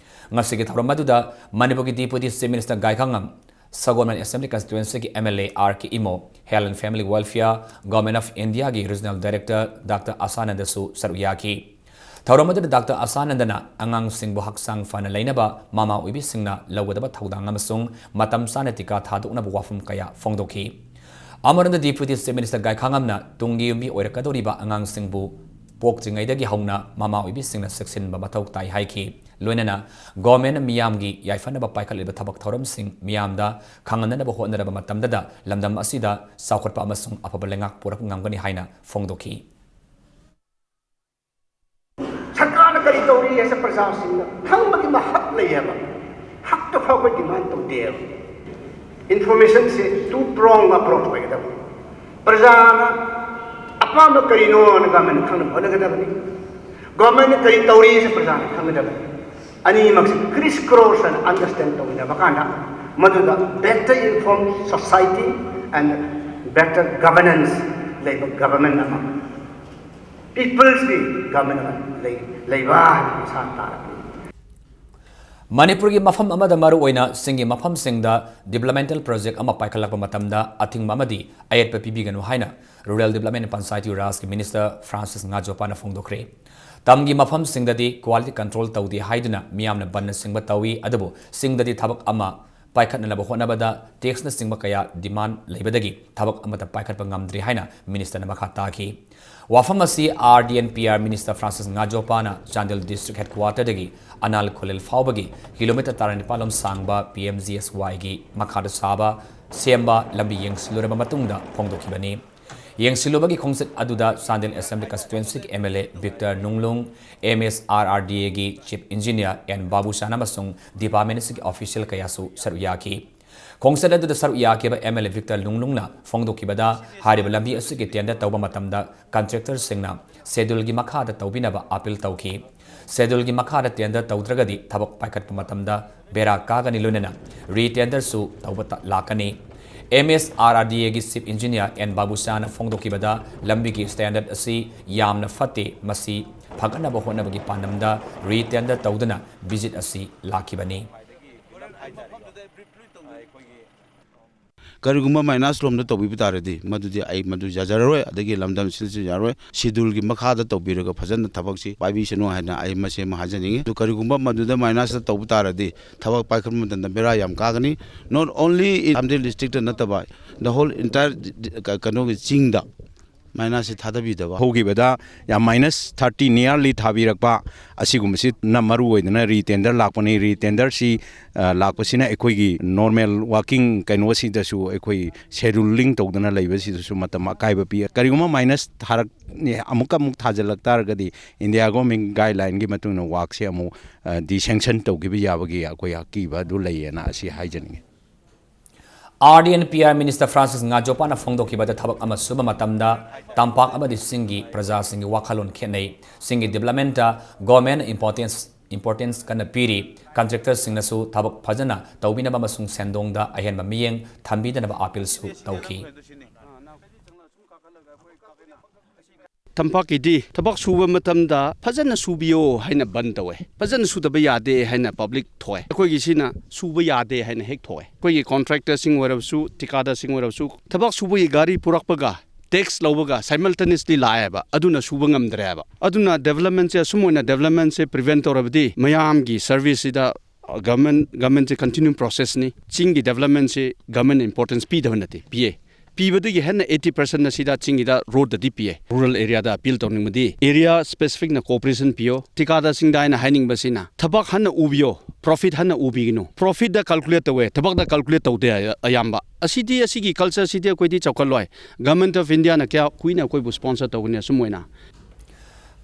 ꯉꯁꯤꯒꯤ ꯊꯧꯔꯝ ꯑꯗꯨꯗ ꯃꯅꯤꯄꯨꯔꯒꯤ Deputy Chief Minister ꯒꯥꯏꯈꯥꯉꯝ, ꯁꯒꯣꯜꯕꯟ Assembly Constituency ꯒꯤ M L A R K Imo, Health and Family Welfare, Government of India ꯒꯤ Regional Director Doctor ꯑꯁꯥꯅꯟꯗꯁꯨ ꯁꯔꯨꯛ ꯌꯥꯈꯤ꯫ ꯊꯧꯔꯝ ꯑꯗꯨꯗ Doctor ꯑꯁꯥꯅꯟꯗꯅ ꯑꯉꯥꯡꯁꯤꯡꯕꯨ ꯍꯛꯆꯥꯡ ꯐꯅ ꯂꯩꯅꯕ ꯃꯃꯥ ꯑꯣꯏꯕꯤꯁꯤꯡꯅ ꯂꯧꯒꯗꯕ ꯊꯧꯗꯥꯡ ꯑꯃꯁꯨꯡ ꯃꯇꯝ ꯆꯥꯅ ꯇꯤꯀꯥ ꯊꯥꯗꯣꯛꯅꯕ ꯋꯥꯐꯝ ꯀꯌꯥ ꯐꯣꯡꯗꯣꯛꯈꯤ꯫ ꯑꯃꯔꯣꯝꯗ Deputy Chief Minister ꯒꯥꯏꯈꯥꯉꯝꯅ ꯇꯨꯡꯒꯤ ꯌꯨꯝꯕꯤ ꯑꯣꯏꯔꯛꯀꯗꯧꯔꯤꯕ ꯑꯉꯥꯡꯁꯤꯡꯕꯨ ꯄꯣꯛꯇ꯭ꯔꯤꯉꯩꯗꯒꯤ ꯍꯧꯅ ꯃꯃꯥ ꯑꯣꯏꯕꯤꯁꯤꯡꯅ ꯆꯦꯛꯁꯤꯟꯕ ꯃꯊꯧ ꯇꯥꯏ ꯍꯥꯏꯈꯤ꯫ ꯂꯣꯏꯅꯅ Government ꯅ ꯃꯤꯌꯥꯝꯒꯤ ꯌꯥꯏꯐꯅꯕ ꯄꯥꯏꯈꯠꯂꯤꯕ ꯊꯕꯛ ꯊꯧꯔꯝꯁꯤꯡ ꯃꯤꯌꯥꯝꯗ ꯈꯪꯍꯟꯅꯅꯕ ꯍꯣꯠꯅꯔꯕ ꯃꯇꯝꯗꯗ ꯂꯝꯗꯝ ꯑꯁꯤꯗ ꯆꯥꯎꯈꯠꯄ ꯑꯃꯁꯨꯡ ꯑꯐꯕ ꯂꯩꯉꯥꯛ ꯄꯨꯔꯛꯄ ꯉꯝꯒꯅꯤ ꯍꯥꯏꯅ ꯐꯣꯡꯗꯣꯛꯈꯤ꯫ ꯁꯔꯀꯥꯔꯅ ꯀꯔꯤ ꯇꯧꯔꯤ ꯍꯥꯏꯁꯦ ꯄ꯭ꯔꯖꯥꯁꯤꯡꯅ ꯈꯪꯕꯒꯤ ꯃꯍꯛ ꯂꯩ ꯍꯥꯏꯕ꯫ ꯍꯛꯇ ꯐꯥꯎꯕ demand ꯇꯧꯗꯦꯕ꯫ Information ꯁꯦ two prong approach ꯑꯣꯏꯒꯗꯕ꯫ ꯄ꯭ꯔꯖꯥꯅ ꯑꯄꯥꯝꯕ ꯀꯔꯤꯅꯣꯅ government ꯈꯪꯅꯕ ꯍꯣꯠꯅꯒꯗꯕꯅꯤ꯫ Government ꯅ ꯀꯔꯤ ꯇꯧꯔꯤ ꯍꯥꯏꯁꯦ ꯄ꯭ꯔꯖꯥꯅ ꯈꯪꯒꯗꯕꯅꯤ꯫ ꯑꯅꯤꯃꯛꯁꯦ criss cross and understand ꯇꯧꯃꯤꯟꯅꯕ ꯀꯥꯟꯗ ꯃꯗꯨꯗ better informed society and better governance ꯂꯩꯕ government ꯑꯃ, people's ꯒꯤ government ꯑꯃ ꯂꯩ, ꯂꯩꯕ ꯍꯥꯏꯕ ꯃꯁꯥ ꯇꯥꯔꯛꯄꯅꯤ꯫ ꯃꯅꯤꯄꯨꯔꯒꯤ ꯃꯐꯝ ꯑꯃꯗ ꯃꯔꯨꯑꯣꯏꯅ ꯆꯤꯡꯒꯤ ꯃꯐꯝꯁꯤꯡꯗ developmental project ꯑꯃ ꯄꯥꯏꯈꯠꯂꯛꯄ ꯃꯇꯝꯗ ꯑꯊꯤꯡꯕ ꯑꯃꯗꯤ ꯑꯌꯦꯠꯄ ꯄꯤꯕꯤꯒꯅꯨ ꯍꯥꯏꯅ Rural Development and Panchayati Raj ꯒꯤ Minister Francis ꯉꯥꯖꯣꯄꯥꯅ ꯐꯣꯡꯗꯣꯛꯈ꯭ꯔꯦ꯫ ꯇꯝꯒꯤ ꯃꯐꯝꯁꯤꯡꯗꯗꯤ quality control ꯇꯧꯗꯦ ꯍꯥꯏꯗꯨꯅ ꯃꯤꯌꯥꯝꯅ ꯕꯟꯅꯆꯤꯡꯕ ꯇꯧꯏ, ꯑꯗꯨꯕꯨ ꯆꯤꯡꯗꯗꯤ ꯊꯕꯛ ꯑꯃ ꯄꯥꯏꯈꯠꯅꯅꯕ ꯍꯣꯠꯅꯕꯗ tax ꯅꯆꯤꯡꯕ ꯀꯌꯥ demand ꯂꯩꯕꯗꯒꯤ ꯊꯕꯛ ꯑꯃꯠꯇ ꯄꯥꯏꯈꯠꯄ ꯉꯝꯗ꯭ꯔꯤ ꯍꯥꯏꯅ Minister ꯅ ꯃꯈꯥ ꯇꯥꯈꯤ꯫ ꯋꯥꯐꯝ ꯑꯁꯤ R D and P R Minister Francis ꯉꯥꯖꯣꯄꯥꯅ Chandel District Headquarter ꯗꯒꯤ ꯑꯅꯥꯜ ꯈꯨꯂꯦꯜ ꯐꯥꯎꯕꯒꯤ kilometre ꯇꯔꯥꯅꯤꯄꯥꯜ ꯂꯣꯝ ꯁꯥꯡꯕ P M G S Y ꯒꯤ ꯃꯈꯥꯗ ꯁꯥꯕ, ꯁꯦꯝꯕ ꯂꯝꯕꯤ ꯌꯦꯡꯁꯤꯜꯂꯨꯔꯕ ꯃꯇꯨꯡꯗ ꯐꯣꯡꯗꯣꯛꯈꯤꯕꯅꯤ꯫ ꯌꯦꯡꯁꯤꯜꯂꯨꯕꯒꯤ ꯈꯣꯡꯆꯠ ꯑꯗꯨꯗ ꯆꯥꯟꯗꯦꯜ Assembly Constituency ꯒꯤ M L A Victor ꯅꯨꯡꯂꯨꯡ, M S R R D A ꯒꯤ Chief Engineer N ꯕꯥꯕꯨꯆꯥꯟ ꯑꯃꯁꯨꯡ department ꯑꯁꯤꯒꯤ official ꯀꯌꯥꯁꯨ ꯁꯔꯨꯛ ꯌꯥꯈꯤ꯫ ꯈꯣꯡꯆꯠ ꯑꯗꯨꯗ ꯁꯔꯨꯛ ꯌꯥꯈꯤꯕ M L A Victor ꯅꯨꯡꯂꯨꯡꯅ ꯐꯣꯡꯗꯣꯛꯈꯤꯕꯗ, ꯍꯥꯏꯔꯤꯕ ꯂꯝꯕꯤ ꯑꯁꯤꯒꯤ tender ꯇꯧꯕ ꯃꯇꯝꯗ contractor ꯁꯤꯡꯅ schedule ꯒꯤ ꯃꯈꯥꯗ ꯇꯧꯕꯤꯅꯕ appeal ꯇꯧꯈꯤ꯫ ꯁꯦꯗꯨꯜꯒꯤ ꯃꯈꯥꯗ ꯇꯦꯟꯗꯔ ꯇꯧꯗ꯭ꯔꯒꯗꯤ ꯊꯕꯛ ꯄꯥꯏꯈꯠꯄ ꯃꯇꯝꯗ ꯕꯦꯔꯥ ꯀꯥꯒꯅꯤ, ꯂꯣꯏꯅꯅ ꯔꯤꯇꯦꯟꯗꯔꯁꯨ ꯇꯧꯕ ꯂꯥꯛꯀꯅꯤ꯫ ꯑꯦꯝ ꯑꯦꯁ ꯑꯥꯔ ꯑꯥꯔ ꯗꯤ ꯑꯦꯒꯤ ꯆꯤꯐ ꯏꯟꯖꯤꯅꯤꯌꯔ ꯑꯦꯟ ꯕꯥꯕꯨꯁꯥꯅ ꯐꯣꯡꯗꯣꯛꯈꯤꯕꯗ, ꯂꯝꯕꯤꯒꯤ ꯁ꯭ꯇꯦꯟꯗꯔꯗ ꯑꯁꯤ ꯌꯥꯝꯅ ꯐꯠꯇꯦ, ꯃꯁꯤ ꯐꯒꯠꯅꯕ ꯍꯣꯠꯅꯕꯒꯤ ꯄꯥꯟꯗꯝꯗ ꯔꯤꯇꯦꯟꯗꯔ ꯇꯧꯗꯨꯅ ꯚꯤꯖꯤꯠ ꯑꯁꯤ ꯂꯥꯛꯈꯤꯕꯅꯤ꯫ ꯀꯔꯤꯒꯨꯝꯕ ꯃꯥꯏꯅꯁ ꯂꯣꯝꯗ ꯇꯧꯕꯤꯕ ꯇꯥꯔꯗꯤ, ꯃꯗꯨꯗꯤ ꯑꯩ ꯃꯗꯨ ꯌꯥꯖꯔꯔꯣꯏ, ꯑꯗꯒꯤ ꯂꯝꯗꯝꯁꯤꯅꯁꯨ ꯌꯥꯔꯣꯏ꯫ ꯁꯦꯗꯨꯜꯒꯤ ꯃꯈꯥꯗ ꯇꯧꯕꯤꯔꯒ ꯐꯖꯅ ꯊꯕꯛꯁꯤ ꯄꯥꯏꯕꯤꯁꯅꯨ ꯍꯥꯏꯅ ꯑꯩ ꯃꯁꯤ ꯑꯃ ꯍꯥꯏꯖꯅꯤꯡꯉꯤ꯫ ꯑꯗꯨ ꯀꯔꯤꯒꯨꯝꯕ ꯃꯗꯨꯗ ꯃꯥꯏꯅꯁꯇ ꯇꯧꯕ ꯇꯥꯔꯗꯤ, ꯊꯕꯛ ꯄꯥꯏꯈꯠꯄ ꯃꯇꯝꯗ ꯕꯦꯔꯥ ꯌꯥꯝ ꯀꯥꯒꯅꯤ꯫ Not only in Chamdel district ꯅꯠꯇꯕ, the whole entire ꯀꯩꯅꯣꯒꯤ ꯆꯤꯡꯗ ꯃꯥꯏꯅꯁꯁꯤ ꯊꯥꯗꯕꯤꯗꯕ꯫ ꯍꯧꯈꯤꯕꯗ ꯌꯥꯝ minus thirty nearly ꯊꯥꯕꯤꯔꯛꯄ ꯑꯁꯤꯒꯨꯝꯕꯁꯤꯅ ꯃꯔꯨ ꯑꯣꯏꯗꯅ ꯔꯤꯇꯦꯟꯗꯔ ꯂꯥꯛꯄꯅꯤ꯫ ꯔꯤꯇꯦꯟꯗꯔꯁꯤ, ꯑ, ꯂꯥꯛꯄꯁꯤꯅ ꯑꯩꯈꯣꯏꯒꯤ ꯅꯣꯔꯃꯦꯜ ꯋꯥꯔꯀꯤꯡ ꯀꯩꯅꯣꯁꯤꯗꯁꯨ, ꯑꯩꯈꯣꯏ ꯁꯦꯗꯨꯂꯤꯡ ꯇꯧꯗꯅ ꯂꯩꯕꯁꯤꯗꯁꯨ ꯃꯇꯝ ꯑꯀꯥꯏꯕ ꯄꯤ꯫ ꯀꯔꯤꯒꯨꯝꯕ ꯃꯥꯏꯅꯁ ꯊꯥꯔꯛ-, ꯑꯃꯨꯛꯀ ꯑꯃꯨꯛ ꯊꯥꯖꯤꯜꯂꯛ ꯇꯥꯔꯒꯗꯤ, ꯏꯟꯗꯤꯌꯥ ꯒꯣꯔꯃꯦꯟ ꯒꯥꯏꯗꯂꯥꯏꯟꯒꯤ ꯃꯇꯨꯡ ꯏꯟꯅ ꯋꯥꯔꯛꯁꯦ ꯑꯃꯨꯛ, ꯑ, ꯗꯤꯁꯦꯡꯁꯟ ꯇꯧꯈꯤꯕ ꯌꯥꯕꯒꯤ ꯑꯩꯈꯣꯏ ꯑꯀꯤꯕ ꯑꯗꯨ ꯂꯩꯌꯦꯅ ꯑꯁꯤ ꯍꯥꯏꯖꯅꯤꯡꯉꯤ꯫ R D N P I minister Francis ꯉꯥꯖꯣꯄꯥꯅ ꯐꯣꯡꯗꯣꯛꯈꯤꯕꯗ, ꯊꯕꯛ ꯑꯃ ꯁꯨꯕ ꯃꯇꯝꯗ ꯇꯝꯄꯥꯛ ꯑꯃꯗꯤ ꯆꯤꯡꯒꯤ ꯄ꯭ꯔꯖꯥꯁꯤꯡꯒꯤ ꯋꯥꯈꯜꯂꯣꯟ ꯈꯦꯠꯅꯩ꯫ ꯆꯤꯡꯒꯤ ꯗꯤꯕ꯭ꯂꯞꯃꯦꯟꯇ ꯒꯣꯔꯃꯦꯟꯅ ꯏꯝꯄꯣꯔꯇꯦꯟꯁ, ꯏꯝꯄꯣꯔꯇꯦꯟꯁ ꯀꯟꯅ ꯄꯤꯔꯤ꯫ ꯀꯟꯇ꯭ꯔꯦꯛꯇꯔꯁꯤꯡꯅꯁꯨ ꯊꯕꯛ ꯐꯖꯅ ꯇꯧꯕꯤꯅꯕ ꯑꯃꯁꯨꯡ ꯁꯦꯟꯗꯣꯡꯗ ꯑꯍꯦꯟꯕ ꯃꯤꯠꯌꯦꯡ ꯊꯝꯕꯤꯗꯅꯕ ꯑꯥꯄꯤꯜꯁꯨ ꯇꯧꯈꯤ꯫ ꯇꯝꯄꯥꯛꯀꯤꯗꯤ ꯊꯕꯛ ꯁꯨꯕ ꯃꯇꯝꯗ ꯐꯖꯅ ꯁꯨꯕꯤꯌꯣ ꯍꯥꯏꯅ ꯕꯟ ꯇꯧꯋꯦ, ꯐꯖꯅ ꯁꯨꯗꯕ ꯌꯥꯗꯦ ꯍꯥꯏꯅ ꯄꯕ꯭ꯂꯤꯛ ꯊꯣꯛꯑꯦ꯫ ꯑꯩꯈꯣꯏꯒꯤꯁꯤꯅ ꯁꯨꯕ ꯌꯥꯗꯦ ꯍꯥꯏꯅ ꯍꯦꯛ ꯊꯣꯛꯑꯦ꯫ ꯑꯩꯈꯣꯏꯒꯤ ꯀꯣꯟꯇ꯭ꯔꯦꯛꯇꯔꯁꯤꯡ ꯑꯣꯏꯔꯕꯁꯨ, ꯊꯤꯀꯥꯗꯥꯔꯁꯤꯡ ꯑꯣꯏꯔꯕꯁꯨ, ꯊꯕꯛ ꯁꯨꯕꯒꯤ ꯒꯥꯔꯤ ꯄꯨꯔꯛꯄꯒ ꯇꯦꯛꯁ ꯂꯧꯕꯒ simultaneously ꯂꯥꯛꯑꯦꯕ, ꯑꯗꯨꯅ ꯁꯨꯕ ꯉꯝꯗ꯭ꯔꯦꯕ꯫ ꯑꯗꯨꯅ ꯗꯦꯕꯂꯞꯃꯦꯟꯁꯦ, ꯑꯁꯨꯝ ꯑꯣꯏꯅ ꯗꯦꯕꯂꯞꯃꯦꯟꯁꯦ ꯄ꯭ꯔꯤꯚꯦꯟ ꯇꯧꯔꯕꯗꯤ ꯃꯌꯥꯝꯒꯤ ꯁꯔꯚꯤꯁꯁꯤꯗ ꯒꯚꯔꯟꯃꯦꯟ, ꯒꯚꯔꯟꯃꯦꯟꯁꯦ continue processꯅꯤ꯫ ꯆꯤꯡꯒꯤ ꯗꯦꯕꯂꯞꯃꯦꯟꯁꯤ ꯒꯚꯔꯟꯃꯦꯟꯅ ꯏꯝꯄꯣꯔꯇꯦꯟꯁ ꯄꯤꯗꯕ ꯅꯠꯇꯦ, ꯄꯤꯌꯦ꯫ ꯄꯤꯕꯗꯒꯤ ꯍꯦꯟꯅ eighty percentꯅ ꯁꯤꯗ ꯆꯤꯡꯒꯤꯗ ꯔꯣꯗꯇꯗꯤ ꯄꯤꯌꯦ꯫ ꯔꯨꯔꯦꯜ ꯑꯦꯔꯤꯌꯥꯗ ꯑꯄꯤꯜ ꯇꯧꯅꯤꯡꯕꯗꯤ, ꯑꯦꯔꯤꯌꯥ ꯁ꯭ꯄꯦꯁꯤꯐꯤꯛꯅ ꯀꯣꯑꯣꯄꯔꯦꯁꯟ ꯄꯤꯌꯣ, ꯊꯤꯀꯥꯗꯥꯔꯁꯤꯡꯗ ꯑꯩꯅ ꯍꯥꯏꯅꯤꯡꯕꯁꯤꯅ ꯊꯕꯛ ꯍꯟꯅ ꯎꯕꯤꯌꯣ, ꯄ꯭ꯔꯣꯐꯤꯠ ꯍꯟꯅ ꯎꯕꯤꯒꯅꯨ꯫ ꯄ꯭ꯔꯣꯐꯤꯠꯇ ꯀꯥꯜꯀꯨꯂꯦꯠ ꯇꯧꯋꯦ, ꯊꯕꯛꯇ ꯀꯥꯜꯀꯨꯂꯦꯠ ꯇꯧꯗꯦ ꯑꯌꯥꯝꯕ꯫ ꯑꯁꯤꯗꯤ, ꯑꯁꯤꯒꯤ ꯀꯜꯆꯔꯁꯤꯗꯤ ꯑꯩꯈꯣꯏꯗꯤ ꯆꯥꯎꯈꯠꯂꯣꯏ꯫ Government of Indiaꯅ ꯀꯌꯥ ꯀꯨꯏꯅ ꯑꯩꯈꯣꯏꯕꯨ ꯁ꯭ꯄꯣꯟꯁꯔ ꯇꯧꯒꯅꯤ ꯑꯁꯨꯝ ꯑꯣꯏꯅ?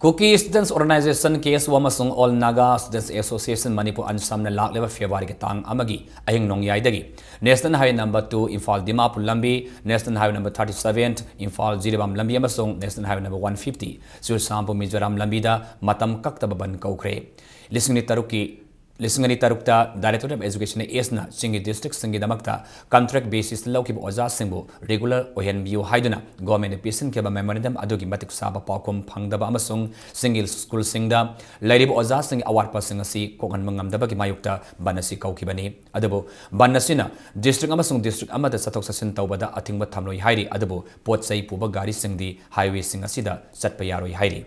Kuki Students Organization, K S O, ꯑꯃꯁꯨꯡ All Naga Students Association Manipur, ꯑꯟꯁꯥꯝꯅ ꯂꯥꯛꯂꯤꯕ ꯐꯦꯕ꯭ꯔꯨꯋꯥꯔꯤꯒꯤ ꯇꯥꯡ ꯑꯃꯒꯤ ꯑꯍꯤꯡ ꯅꯣꯡꯌꯥꯏꯗꯒꯤ National Highway number two, Imphal Dimapur ꯂꯝꯕꯤ, National Highway number thirty-seven, Imphal Jiribam ꯂꯝꯕꯤ ꯑꯃꯁꯨꯡ National Highway number one fifty, Churachandpur Mizoram ꯂꯝꯕꯤꯗ ꯃꯇꯝ ꯀꯛꯇꯕ ꯕꯟ ꯀꯧꯈ꯭ꯔꯦ꯫ ꯂꯤꯁꯤꯡ ꯑꯅꯤ ꯇꯔꯨꯛꯀꯤ ꯂꯤꯁꯤꯡ ꯑꯅꯤ ꯇꯔꯨꯛꯇ Directorate of Education, ꯑꯦꯁꯅ ꯆꯤꯡꯒꯤ districtꯁꯤꯡꯒꯤꯗꯃꯛꯇ contract basisꯇ ꯂꯧꯈꯤꯕ ꯑꯣꯖꯥꯁꯤꯡꯕꯨ regular ꯑꯣꯏꯍꯟꯕꯤꯌꯨ ꯍꯥꯏꯗꯨꯅ governmentꯅ ꯄꯤꯁꯤꯟꯈꯤꯕ memorandum ꯑꯗꯨꯒꯤ ꯃꯇꯤꯛ ꯆꯥꯕ ꯄꯥꯎꯈꯨꯝ ꯐꯪꯗꯕ ꯑꯃꯁꯨꯡ ꯆꯤꯡꯒꯤ schoolꯁꯤꯡꯗ ꯂꯩꯔꯤꯕ ꯑꯣꯖꯥꯁꯤꯡꯒꯤ ꯑꯋꯥꯠꯄꯁꯤꯡ ꯑꯁꯤ ꯀꯣꯛꯍꯟꯕ ꯉꯝꯗꯕꯒꯤ ꯃꯥꯌꯣꯛꯇ ꯕꯟ ꯑꯁꯤ ꯀꯧꯈꯤꯕꯅꯤ꯫ ꯑꯗꯨꯕꯨ ꯕꯟ ꯑꯁꯤꯅ district ꯑꯃꯁꯨꯡ district ꯑꯃꯗ ꯆꯠꯊꯣꯛ ꯆꯠꯁꯤꯟ ꯇꯧꯕꯗ ꯑꯊꯤꯡꯕ ꯊꯝꯂꯣꯏ ꯍꯥꯏꯔꯤ, ꯑꯗꯨꯕꯨ ꯄꯣꯠ ꯆꯩ ꯄꯨꯕ ꯒꯥꯔꯤꯁꯤꯡꯗꯤ highwayꯁꯤꯡ ꯑꯁꯤꯗ ꯆꯠꯄ ꯌꯥꯔꯣꯏ ꯍꯥꯏꯔꯤ꯫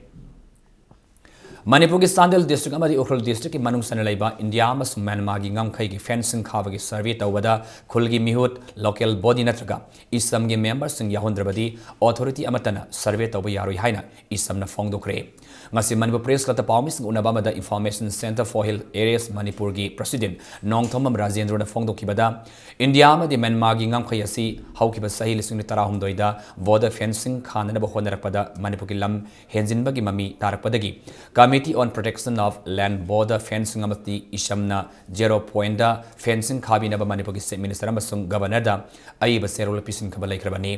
ꯃꯅꯤꯄꯨꯔꯒꯤ ꯆꯥꯟꯗꯦꯜ district ꯑꯃꯗꯤ ꯎꯈ꯭ꯔꯨꯜ districtꯀꯤ ꯃꯅꯨꯡ ꯆꯟꯅ ꯂꯩꯕ ꯏꯟꯗꯤꯌꯥ ꯑꯃꯁꯨꯡ ꯃ꯭ꯌꯥꯟꯃꯥꯔꯒꯤ ꯉꯝꯈꯩꯒꯤ fencing ꯈꯥꯕꯒꯤ survey ꯇꯧꯕꯗ ꯈꯨꯜꯒꯤ ꯃꯤꯍꯨꯠ, local body ꯅꯠꯇ꯭ꯔꯒ ꯏꯁꯝꯒꯤ memberꯁꯤꯡ ꯌꯥꯎꯍꯟꯗ꯭ꯔꯕꯗꯤ authority ꯑꯃꯠꯇꯅ survey ꯇꯧꯕ ꯌꯥꯔꯣꯏ ꯍꯥꯏꯅ ꯏꯁꯝꯅ ꯐꯣꯡꯗꯣꯛꯈ꯭ꯔꯦ꯫ ꯉꯁꯤ ꯃꯅꯤꯄꯨꯔ Press Clubꯇ ꯄꯥꯎꯃꯤꯁꯤꯡ ꯎꯅꯕ ꯑꯃꯗ Information Centre for Hill Areas ꯃꯅꯤꯄꯨꯔꯒꯤ President ꯅꯣꯡꯊꯣꯝꯕꯝ ꯔꯥꯖꯦꯟꯗ꯭ꯔꯣꯅ ꯐꯣꯡꯗꯣꯛꯈꯤꯕꯗ, ꯏꯟꯗꯤꯌꯥ ꯑꯃꯗꯤ ꯃ꯭ꯌꯥꯟꯃꯥꯔꯒꯤ ꯉꯝꯈꯩ ꯑꯁꯤ ꯍꯧꯈꯤꯕ ꯆꯍꯤ ꯂꯤꯁꯤꯡ ꯑꯅꯤ ꯇꯔꯥꯍꯨꯝꯗꯣꯏꯗ border fencing ꯈꯥꯅꯅꯕ ꯍꯣꯠꯅꯔꯛꯄꯗ ꯃꯅꯤꯄꯨꯔꯒꯤ ꯂꯝ ꯍꯦꯟꯖꯤꯟꯕꯒꯤ ꯃꯃꯤ ꯇꯥꯔꯛꯄꯗꯒꯤ Committee on Protection of Land Border Fencing ꯑꯃꯗꯤ ꯏꯁꯝꯅ zero pointꯇ fencing ꯈꯥꯕꯤꯅꯕ ꯃꯅꯤꯄꯨꯔꯒꯤ Chief Minister ꯑꯃꯁꯨꯡ Governorꯗ ꯑꯏꯕ ꯆꯦꯔꯣꯜ ꯄꯤꯁꯤꯟꯈꯤꯕ ꯂꯩꯈ꯭ꯔꯕꯅꯤ꯫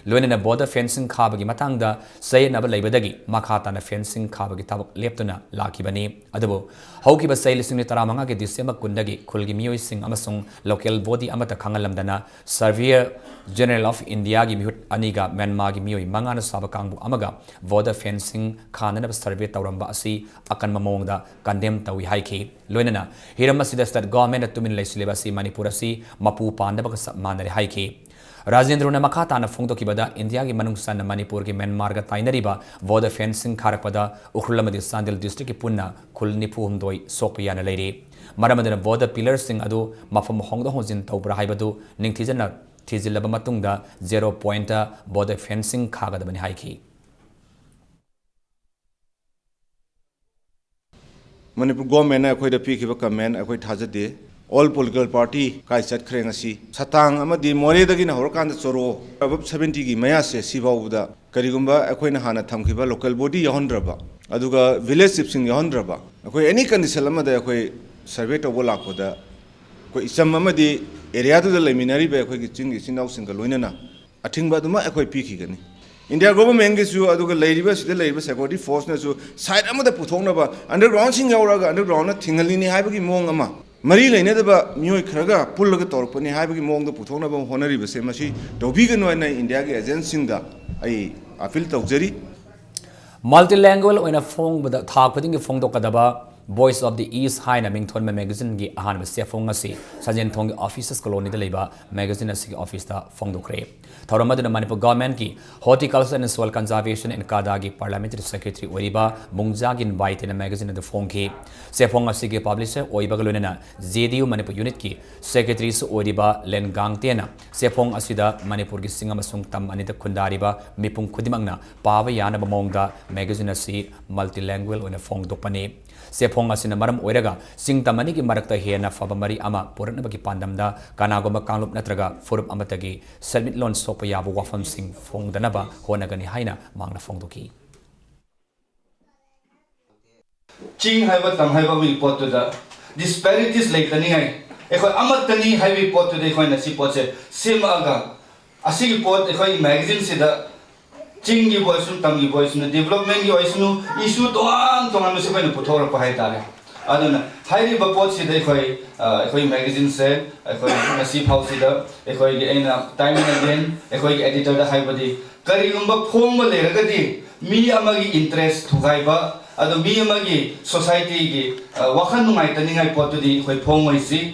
ꯂꯣꯏꯅꯅ border fencing ꯈꯥꯕꯒꯤ ꯃꯇꯥꯡꯗ ꯆꯌꯦꯠꯅꯕ ꯂꯩꯕꯗꯒꯤ ꯃꯈꯥ ꯇꯥꯅ fencing ꯈꯥꯕꯒꯤ ꯊꯕꯛ ꯂꯦꯞꯇꯨꯅ ꯂꯥꯛꯈꯤꯕꯅꯤ꯫ ꯑꯗꯨꯕꯨ ꯍꯧꯈꯤꯕ ꯆꯍꯤ ꯂꯤꯁꯤꯡ ꯑꯅꯤ ꯇꯔꯥꯃꯉꯥꯒꯤ December ꯀꯨꯟꯗꯒꯤ ꯈꯨꯜꯒꯤ ꯃꯤꯑꯣꯏꯁꯤꯡ ꯑꯃꯁꯨꯡ local body ꯑꯃꯠꯇ ꯈꯪꯍꯜꯂꯝꯗꯅ Surveyor General of Indiaꯒꯤ ꯃꯤꯍꯨꯠ ꯑꯅꯤꯒ ꯃ꯭ꯌꯥꯟꯃꯥꯔꯒꯤ ꯃꯤꯑꯣꯏ ꯃꯉꯥꯅ ꯁꯥꯕ ꯀꯥꯡꯕꯨ ꯑꯃꯒ border fencing ꯈꯥꯅꯅꯕ survey ꯇꯧꯔꯝꯕ ꯑꯁꯤ ꯑꯀꯟꯕ ꯃꯑꯣꯡꯗ condemn ꯇꯧꯏ ꯍꯥꯏꯈꯤ꯫ ꯂꯣꯏꯅꯅ ꯍꯤꯔꯝ ꯑꯁꯤꯗ state governmentꯅ ꯇꯨꯃꯤꯟ ꯂꯩꯁꯤꯜꯂꯤꯕ ꯑꯁꯤ ꯃꯅꯤꯄꯨꯔ ꯑꯁꯤ ꯃꯄꯨ ꯄꯥꯟꯗꯕꯒ ꯆꯞ ꯃꯥꯟꯅꯔꯦ ꯍꯥꯏꯈꯤ꯫ ꯔꯥꯖꯦꯟꯗ꯭ꯔꯣꯅ ꯃꯈꯥ ꯇꯥꯅ ꯐꯣꯡꯗꯣꯛꯈꯤꯕꯗ, ꯏꯟꯗꯤꯌꯥꯒꯤ ꯃꯅꯨꯡ ꯆꯟꯅ ꯃꯅꯤꯄꯨꯔꯒꯤ ꯃ꯭ꯌꯥꯟꯃꯥꯔꯒ ꯇꯥꯏꯅꯔꯤꯕ border fencing ꯈꯥꯔꯛꯄꯗ ꯎꯈ꯭ꯔꯨꯜ ꯑꯃꯗꯤ ꯆꯥꯟꯗꯦꯜ districtꯀꯤ ꯄꯨꯟꯅ ꯈꯨꯜ ꯅꯤꯐꯨ ꯍꯨꯝꯗꯣꯏ ꯁꯣꯛꯄ ꯌꯥꯅ ꯂꯩꯔꯤ꯫ ꯃꯔꯝ ꯑꯗꯨꯅ border pillarꯁꯤꯡ ꯑꯗꯨ ꯃꯐꯝ ꯍꯣꯡꯗꯣꯛ ꯍꯣꯡꯖꯤꯟ ꯇꯧꯕ꯭ꯔꯥ ꯍꯥꯏꯕꯗꯨ ꯅꯤꯡꯊꯤꯖꯅ ꯊꯤꯖꯤꯜꯂꯕ ꯃꯇꯨꯡꯗ zero pointꯇ border fencing ꯈꯥꯒꯗꯕꯅꯤ ꯍꯥꯏꯈꯤ꯫ ꯃꯅꯤꯄꯨꯔ governmentꯅ ꯑꯩꯈꯣꯏꯗ ꯄꯤꯈꯤꯕ comment ꯑꯩꯈꯣꯏ ꯊꯥꯖꯗꯦ꯫ All political party ꯀꯥꯏ ꯆꯠꯈ꯭ꯔꯦ ꯉꯁꯤ? ꯁꯇꯥꯡ ꯑꯃꯗꯤ ꯃꯣꯔꯦꯗꯒꯤꯅ ꯍꯧꯔꯀꯥꯟꯗ ꯆꯣꯔꯣ, above seventyꯒꯤ ꯃꯌꯥꯁꯦ, ꯁꯤꯐꯥꯎꯕꯗ ꯀꯔꯤꯒꯨꯝꯕ ꯑꯩꯈꯣꯏꯅ ꯍꯥꯟꯅ ꯊꯝꯈꯤꯕ local body ꯌꯥꯎꯍꯟꯗ꯭ꯔꯕ, ꯑꯗꯨꯒ ꯚꯤꯂꯦꯖ ꯆꯤꯐꯁꯤꯡ ꯌꯥꯎꯍꯟꯗ꯭ꯔꯕ, ꯑꯩꯈꯣꯏ ꯑꯦꯅꯤ ꯀꯟꯗꯤꯁꯟ ꯑꯃꯗ ꯑꯩꯈꯣꯏ ꯁꯔꯚꯦ ꯇꯧꯕ ꯂꯥꯛꯄꯗ ꯑꯩꯈꯣꯏ ꯏꯆꯝ ꯑꯃꯗꯤ ꯑꯦꯔꯤꯌꯥꯗꯨꯗ ꯂꯩꯃꯤꯟꯅꯔꯤꯕ ꯑꯩꯈꯣꯏꯒꯤ ꯆꯤꯡꯒꯤ ꯏꯆꯤꯟ ꯏꯅꯥꯎꯁꯤꯡꯒ ꯂꯣꯏꯅꯅ ꯑꯊꯤꯡꯕ ꯑꯗꯨꯃꯛ ꯑꯩꯈꯣꯏ ꯄꯤꯈꯤꯒꯅꯤ꯫ ꯏꯟꯗꯤꯌꯥ ꯒꯣꯚꯔꯟꯃꯦꯟꯠꯀꯤꯁꯨ ꯑꯗꯨꯒ ꯂꯩꯔꯤꯕ, ꯁꯤꯗ ꯂꯩꯔꯤꯕ ꯁꯦꯀ꯭ꯌꯨꯔꯤꯇꯤ ꯐꯣꯔꯁꯅꯁꯨ ꯁꯥꯏꯠ ꯑꯃꯗ ꯄꯨꯊꯣꯛꯅꯕ, ꯑꯟꯗꯔꯒ꯭ꯔꯥꯎꯟꯁꯤꯡ ꯌꯥꯎꯔꯛꯑꯒ ꯑꯟꯗꯔꯒ꯭ꯔꯥꯎꯟꯗ ꯊꯤꯡꯍꯜꯂꯤꯅꯤ ꯍꯥꯏꯕꯒꯤ ꯃꯑꯣꯡ ꯑꯃ, ꯃꯔꯤ ꯂꯩꯅꯗꯕ ꯃꯤꯑꯣꯏ ꯈꯔꯒ ꯄꯨꯜꯂꯒ ꯇꯧꯔꯛꯄꯅꯤ ꯍꯥꯏꯕꯒꯤ ꯃꯑꯣꯡꯗ ꯄꯨꯊꯣꯛꯅꯕ ꯍꯣꯠꯅꯔꯤꯕꯁꯦ, ꯃꯁꯤ ꯇꯧꯕꯤꯒꯅꯨ ꯍꯥꯏꯅ ꯏꯟꯗꯤꯌꯥꯒꯤ ꯑꯦꯖꯦꯟꯁꯤꯡꯗ ꯑꯩ ꯑꯄꯤꯜ ꯇꯧꯖꯔꯤ꯫ Multilingual ꯑꯣꯏꯅ ꯐꯣꯡꯕꯗ ꯊꯥ ꯈꯨꯗꯤꯡꯒꯤ ꯐꯣꯡꯗꯣꯛꯀꯗꯕ Voice of the East ꯍꯥꯏꯅ ꯃꯤꯡꯊꯣꯟꯕ ꯃꯦꯒꯥꯖꯤꯟꯒꯤ ꯑꯍꯥꯟꯕ ꯆꯦꯐꯣꯡ ꯑꯁꯤ ꯁꯟꯖꯦꯟꯊꯣꯡꯒꯤ ꯑꯣꯐꯤꯁꯔꯁ ꯀꯣꯂꯣꯅꯤꯗ ꯂꯩꯕ ꯃꯦꯒꯥꯖꯤꯟ ꯑꯁꯤꯒꯤ ꯑꯣꯐꯤꯁꯇ ꯐꯣꯡꯗꯣꯛꯈ꯭ꯔꯦ꯫ ꯊꯧꯔꯝ ꯑꯗꯨꯗ ꯃꯅꯤꯄꯨꯔ ꯒꯚꯔꯟꯃꯦꯟꯠꯀꯤ Horticulture and Soil Conservation and CADAꯒꯤ ꯄꯥꯔꯂꯤꯌꯥꯃꯦꯟꯇꯔꯤ ꯁꯦꯀ꯭ꯔꯦꯇꯔꯤ ꯑꯣꯏꯔꯤꯕ ꯃꯨꯡꯖꯥꯒꯤꯟ ꯕꯥꯏꯇꯦꯅ ꯃꯦꯒꯥꯖꯤꯟ ꯑꯗꯨ ꯐꯣꯡꯈꯤ꯫ ꯆꯦꯐꯣꯡ ꯑꯁꯤꯒꯤ ꯄꯕ꯭ꯂꯤꯁꯔ ꯑꯣꯏꯕꯒ ꯂꯣꯏꯅꯅ ꯖꯦ ꯗꯤ ꯌꯨ ꯃꯅꯤꯄꯨꯔ ꯌꯨꯅꯤꯠꯀꯤ ꯁꯦꯀ꯭ꯔꯦꯇꯔꯤꯁꯨ ꯑꯣꯏꯔꯤꯕ ꯂꯦꯟ ꯒꯥꯡꯇꯦꯅ ꯆꯦꯐꯣꯡ ꯑꯁꯤꯗ ꯃꯅꯤꯄꯨꯔꯒꯤ ꯆꯤꯡ ꯑꯃꯁꯨꯡ ꯇꯝ ꯑꯅꯤꯗ ꯈꯨꯟꯗꯥꯔꯤꯕ ꯃꯤꯄꯨꯝ ꯈꯨꯗꯤꯡꯃꯛꯅ ꯄꯥꯕ ꯌꯥꯅꯕ ꯃꯑꯣꯡꯗ ꯃꯦꯒꯥꯖꯤꯟ ꯑꯁꯤ multilingual ꯑꯣꯏꯅ ꯐꯣꯡꯗꯣꯛꯄꯅꯤ꯫ ꯆꯦꯐꯣꯡ ꯑꯁꯤꯅ ꯃꯔꯝ ꯑꯣꯏꯔꯒ ꯆꯤꯡ ꯇꯝ ꯑꯅꯤꯒꯤ ꯃꯔꯛꯇ ꯍꯦꯟꯅ ꯐꯕ ꯃꯔꯤ ꯑꯃ ꯄꯨꯔꯛꯅꯕꯒꯤ ꯄꯥꯟꯗꯝꯗ ꯀꯅꯥꯒꯨꯝꯕ ꯀꯥꯡꯂꯨꯞ ꯅꯠꯇ꯭ꯔꯒ ꯐꯨꯔꯨꯞ ꯑꯃꯠꯇꯒꯤ ꯁꯦꯟꯃꯤꯠꯂꯣꯟ ꯁꯣꯛꯄ ꯌꯥꯕ ꯋꯥꯐꯝꯁꯤꯡ ꯐꯣꯡꯗꯅꯕ ꯍꯣꯠꯅꯒꯅꯤ ꯍꯥꯏꯅ ꯃꯍꯥꯛꯅ ꯐꯣꯡꯗꯣꯛꯈꯤ꯫ ꯆꯤꯡ ꯍꯥꯏꯕ ꯇꯝ ꯍꯥꯏꯕ ꯑꯃꯒꯤ ꯄꯣꯠꯇꯨꯗ disparities ꯂꯩꯇꯅꯤꯡꯉꯥꯏ, ꯑꯩꯈꯣꯏ ꯑꯃꯠꯇꯅꯤ ꯍꯥꯏꯕꯒꯤ ꯄꯣꯠꯇꯨꯗ ꯑꯩꯈꯣꯏꯅ ꯁꯤ ꯄꯣꯠꯁꯦ ꯁꯦꯝꯃꯛꯑꯒ, ꯑꯁꯤꯒꯤ ꯄꯣꯠ ꯑꯩꯈꯣꯏ ꯃꯦꯒꯥꯖꯤꯟꯁꯤꯗ ꯆꯤꯡꯒꯤꯕꯨ ꯑꯣꯏꯁꯅꯨ, ꯇꯝꯒꯤꯕꯨ ꯑꯣꯏꯁꯅꯨ, developmentꯒꯤ ꯑꯣꯏꯁꯅꯨ, issue ꯇꯣꯉꯥꯟ ꯇꯣꯉꯥꯟꯕꯁꯤ ꯑꯩꯈꯣꯏꯅ ꯄꯨꯊꯣꯛꯂꯛꯄ ꯍꯥꯏꯇꯥꯔꯦ꯫ ꯑꯗꯨꯅ ꯍꯥꯏꯔꯤꯕ ꯄꯣꯠꯁꯤꯗ ꯑꯩꯈꯣꯏ, ꯑ, ꯑꯩꯈꯣꯏ ꯃꯦꯒꯥꯖꯤꯟꯁꯦ ꯑꯩꯈꯣꯏ ꯉꯁꯤ ꯐꯥꯎꯁꯤꯗ ꯑꯩꯈꯣꯏꯒꯤ, ꯑꯩꯅ time and again ꯑꯩꯈꯣꯏꯒꯤ editorꯗ ꯍꯥꯏꯕꯗꯤ, ꯀꯔꯤꯒꯨꯝꯕ ꯐꯣꯡꯕ ꯂꯩꯔꯒꯗꯤ ꯃꯤ ꯑꯃꯒꯤ interest ꯊꯨꯒꯥꯏꯕ, ꯑꯗꯨ ꯃꯤ ꯑꯃꯒꯤ societyꯒꯤ, ꯑ, ꯋꯥꯈꯜ ꯅꯨꯡꯉꯥꯏꯇꯅꯤꯡꯉꯥꯏ ꯄꯣꯠꯇꯨꯗꯤ ꯑꯩꯈꯣꯏ ꯐꯣꯡꯉꯣꯏꯁꯤ꯫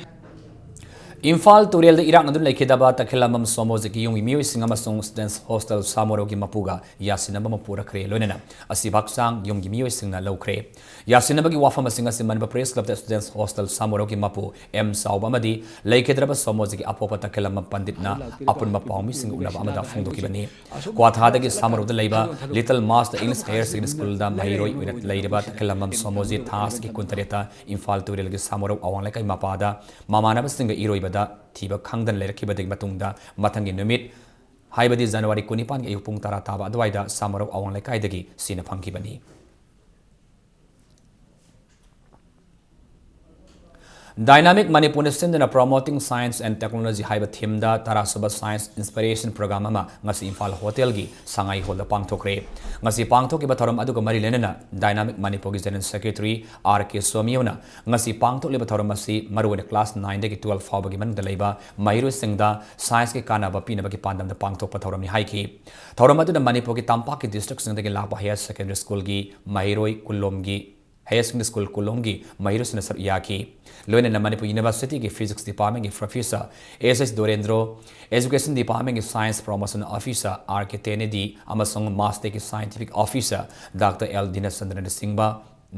ꯏꯝꯐꯥꯜ ꯇꯨꯔꯦꯜꯗ ꯏꯔꯥꯛꯅꯗꯨꯅ ꯂꯩꯈꯤꯗꯕ ꯇꯈꯦꯂꯝꯕꯝ ꯁꯣꯃꯣꯖꯤꯠꯀꯤ ꯌꯨꯝꯒꯤ ꯃꯤꯑꯣꯏꯁꯤꯡ ꯑꯃꯁꯨꯡ Students Hostel ꯁꯥꯃꯨꯔꯧꯒꯤ ꯃꯄꯨꯒ ꯌꯥꯁꯤꯟꯅꯕ ꯑꯃ ꯄꯨꯔꯛꯈ꯭ꯔꯦ꯫ ꯂꯣꯏꯅꯅ ꯑꯁꯤꯕ ꯍꯛꯆꯥꯡ ꯌꯨꯝꯒꯤ ꯃꯤꯑꯣꯏꯁꯤꯡꯅ ꯂꯧꯈ꯭ꯔꯦ꯫ ꯌꯥꯁꯤꯟꯅꯕꯒꯤ ꯋꯥꯐꯝ ꯑꯁꯤꯡ ꯑꯁꯤ ꯃꯅꯤꯄꯨꯔ Press Clubꯇ Students Hostel ꯁꯥꯃꯨꯔꯧꯒꯤ ꯃꯄꯨ ꯑꯦꯝ ꯆꯥꯎꯕ ꯑꯃꯗꯤ ꯂꯩꯈꯤꯗ꯭ꯔꯕ ꯁꯣꯃꯣꯖꯤꯠꯀꯤ ꯑꯄꯣꯛꯄ ꯇꯈꯦꯂꯝꯕꯝ ꯄꯟꯗꯤꯠꯅ ꯑꯄꯨꯟꯕ ꯄꯥꯎꯃꯤꯁꯤꯡꯒ ꯎꯅꯕ ꯑꯃꯗ ꯐꯣꯡꯗꯣꯛꯈꯤꯕꯅꯤ꯫ ꯀ꯭ꯋꯥꯊꯥꯗꯒꯤ ꯁꯥꯃꯨꯔꯧꯗ ꯂꯩꯕ Little Master English Higher Secondary Schoolꯗ ꯃꯍꯩꯔꯣꯏ ꯑꯣꯏꯅ ꯂꯩꯔꯤꯕ ꯇꯈꯦꯂꯝꯕꯝ ꯁꯣꯃꯣꯖꯤꯠ ꯊꯥ ꯑꯁꯤꯒꯤ ꯀꯨꯟꯇꯔꯦꯠꯇ ꯏꯝꯐꯥꯜ ꯇꯨꯔꯦꯜꯒꯤ ꯁꯥꯃꯨꯔꯧ ꯑꯋꯥꯡ ꯂꯩꯀꯥꯏ ꯃꯄꯥꯗ ꯃꯃꯥꯟꯅꯕꯁꯤꯡꯒ ꯏꯔꯣꯏꯕꯗ ꯊꯤꯕ ꯈꯪꯗꯅ ꯂꯩꯔꯛꯈꯤꯕꯗꯒꯤ ꯃꯇꯨꯡꯗ ꯃꯊꯪꯒꯤ ꯅꯨꯃꯤꯠ, ꯍꯥꯏꯕꯗꯤ ꯖꯅꯋꯥꯔꯤ ꯀꯨꯟꯅꯤꯄꯥꯟꯒꯤ ꯑꯌꯨꯛ ꯄꯨꯡ ꯇꯔꯥ ꯇꯥꯕ ꯑꯗꯨꯋꯥꯏꯗ ꯁꯥꯃꯨꯔꯧ ꯑꯋꯥꯡ ꯂꯩꯀꯥꯏꯗꯒꯤ ꯁꯤꯅ ꯐꯪꯈꯤꯕꯅꯤ꯫ Dynamic Manipurꯅ ꯁꯤꯟꯗꯨꯅ Promoting Science and Technology ꯍꯥꯏꯕ themeꯗ ꯇꯔꯥꯁꯨꯕ Science Inspiration Program ꯑꯃ ꯉꯁꯤ ꯏꯝꯐꯥꯜ ꯍꯣꯇꯦꯜꯒꯤ ꯁꯉꯥꯏ ꯍꯣꯜꯗ ꯄꯥꯡꯊꯣꯛꯈ꯭ꯔꯦ꯫ ꯉꯁꯤ ꯄꯥꯡꯊꯣꯛꯈꯤꯕ ꯊꯧꯔꯝ ꯑꯗꯨꯒ ꯃꯔꯤ ꯂꯩꯅꯅ Dynamic ꯃꯅꯤꯄꯨꯔꯒꯤ General Secretary ꯑꯥꯔ ꯀꯦ ꯁꯣꯃꯤꯌꯣꯅ ꯉꯁꯤ ꯄꯥꯡꯊꯣꯛꯂꯤꯕ ꯊꯧꯔꯝ ꯑꯁꯤ ꯃꯔꯨꯑꯣꯏꯅ class nineꯗꯒꯤ twelve ꯐꯥꯎꯕꯒꯤ ꯃꯅꯨꯡꯗ ꯂꯩꯕ ꯃꯍꯩꯔꯣꯏꯁꯤꯡꯗ scienceꯀꯤ ꯀꯥꯟꯅꯕ ꯄꯤꯅꯕꯒꯤ ꯄꯥꯟꯗꯝꯗ ꯄꯥꯡꯊꯣꯛꯄ ꯊꯧꯔꯝꯅꯤ ꯍꯥꯏꯈꯤ꯫ ꯊꯧꯔꯝ ꯑꯗꯨꯗ ꯃꯅꯤꯄꯨꯔꯒꯤ ꯇꯝꯄꯥꯛꯀꯤ districtꯁꯤꯡꯗꯒꯤ ꯂꯥꯛꯄ higher secondary schoolꯒꯤ ꯃꯍꯩꯔꯣꯏ ꯀꯨꯟꯂꯣꯝꯒꯤ higher secondary school ꯀꯨꯟꯂꯣꯝꯒꯤ ꯃꯍꯩꯔꯣꯏꯁꯤꯡꯅ ꯁꯔꯨꯛ ꯌꯥꯈꯤ꯫ ꯂꯣꯏꯅꯅ ꯃꯅꯤꯄꯨꯔ Universityꯒꯤ Physics Departmentꯀꯤ Professor S S Dorendro, Education Departmentꯀꯤ Science Promotion Officer R K Tenedy ꯑꯃꯁꯨꯡ MASTECꯀꯤ Scientific Officer ꯗꯥꯛꯇꯔ ꯑꯦꯜ ꯗꯤꯅꯆꯟꯗ꯭ꯔꯅꯆꯤꯡꯕ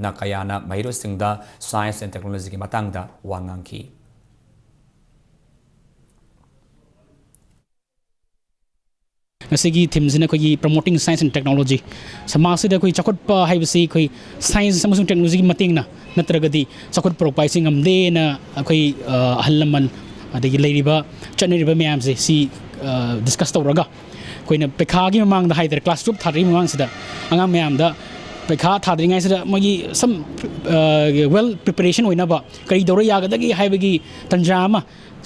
ꯅ ꯀꯌꯥꯅ ꯃꯍꯩꯔꯣꯏꯁꯤꯡꯗ Science and Technologyꯒꯤ ꯃꯇꯥꯡꯗ ꯋꯥ ꯉꯥꯡꯈꯤ꯫ ꯉꯁꯤꯒꯤ themeꯁꯤꯅ ꯑꯩꯈꯣꯏꯒꯤ Promoting Science and Technology꯫ ꯁꯃꯥꯖꯁꯤꯗ ꯑꯩꯈꯣꯏ ꯆꯥꯎꯈꯠꯄ ꯍꯥꯏꯕꯁꯤ ꯑꯩꯈꯣꯏ science ꯑꯃꯁꯨꯡ technologyꯒꯤ ꯃꯇꯦꯡꯅ ꯅꯠꯇ꯭ꯔꯒꯗꯤ ꯆꯥꯎꯈꯠ ꯄꯨꯔꯛꯄ ꯍꯥꯏꯁꯤ ꯉꯝꯗꯦꯅ ꯑꯩꯈꯣꯏ, ꯑ, ꯑꯍꯜ ꯂꯃꯟ ꯑꯗꯒꯤ ꯂꯩꯔꯤꯕ ꯆꯠꯅꯔꯤꯕ ꯃꯌꯥꯝꯁꯦ ꯁꯤ, ꯑ, discuss ꯇꯧꯔꯒ ꯑꯩꯈꯣꯏꯅ ꯄꯩꯈꯥꯒꯤ ꯃꯃꯥꯡꯗ ꯍꯥꯏꯇꯥꯔꯦ, class twelve ꯊꯥꯗ꯭ꯔꯤꯉꯩ ꯃꯃꯥꯡꯁꯤꯗ ꯑꯉꯥꯡ ꯃꯌꯥꯝꯗ ꯄꯩꯈꯥ ꯊꯥꯗ꯭ꯔꯤꯉꯩꯁꯤꯗ ꯃꯣꯏꯒꯤ some, ꯑ, well preparation ꯑꯣꯏꯅꯕ ꯀꯔꯤ ꯇꯧꯔ ꯌꯥꯒꯗꯒꯦ ꯍꯥꯏꯕꯒꯤ ꯇꯟꯖꯥ ꯑꯃ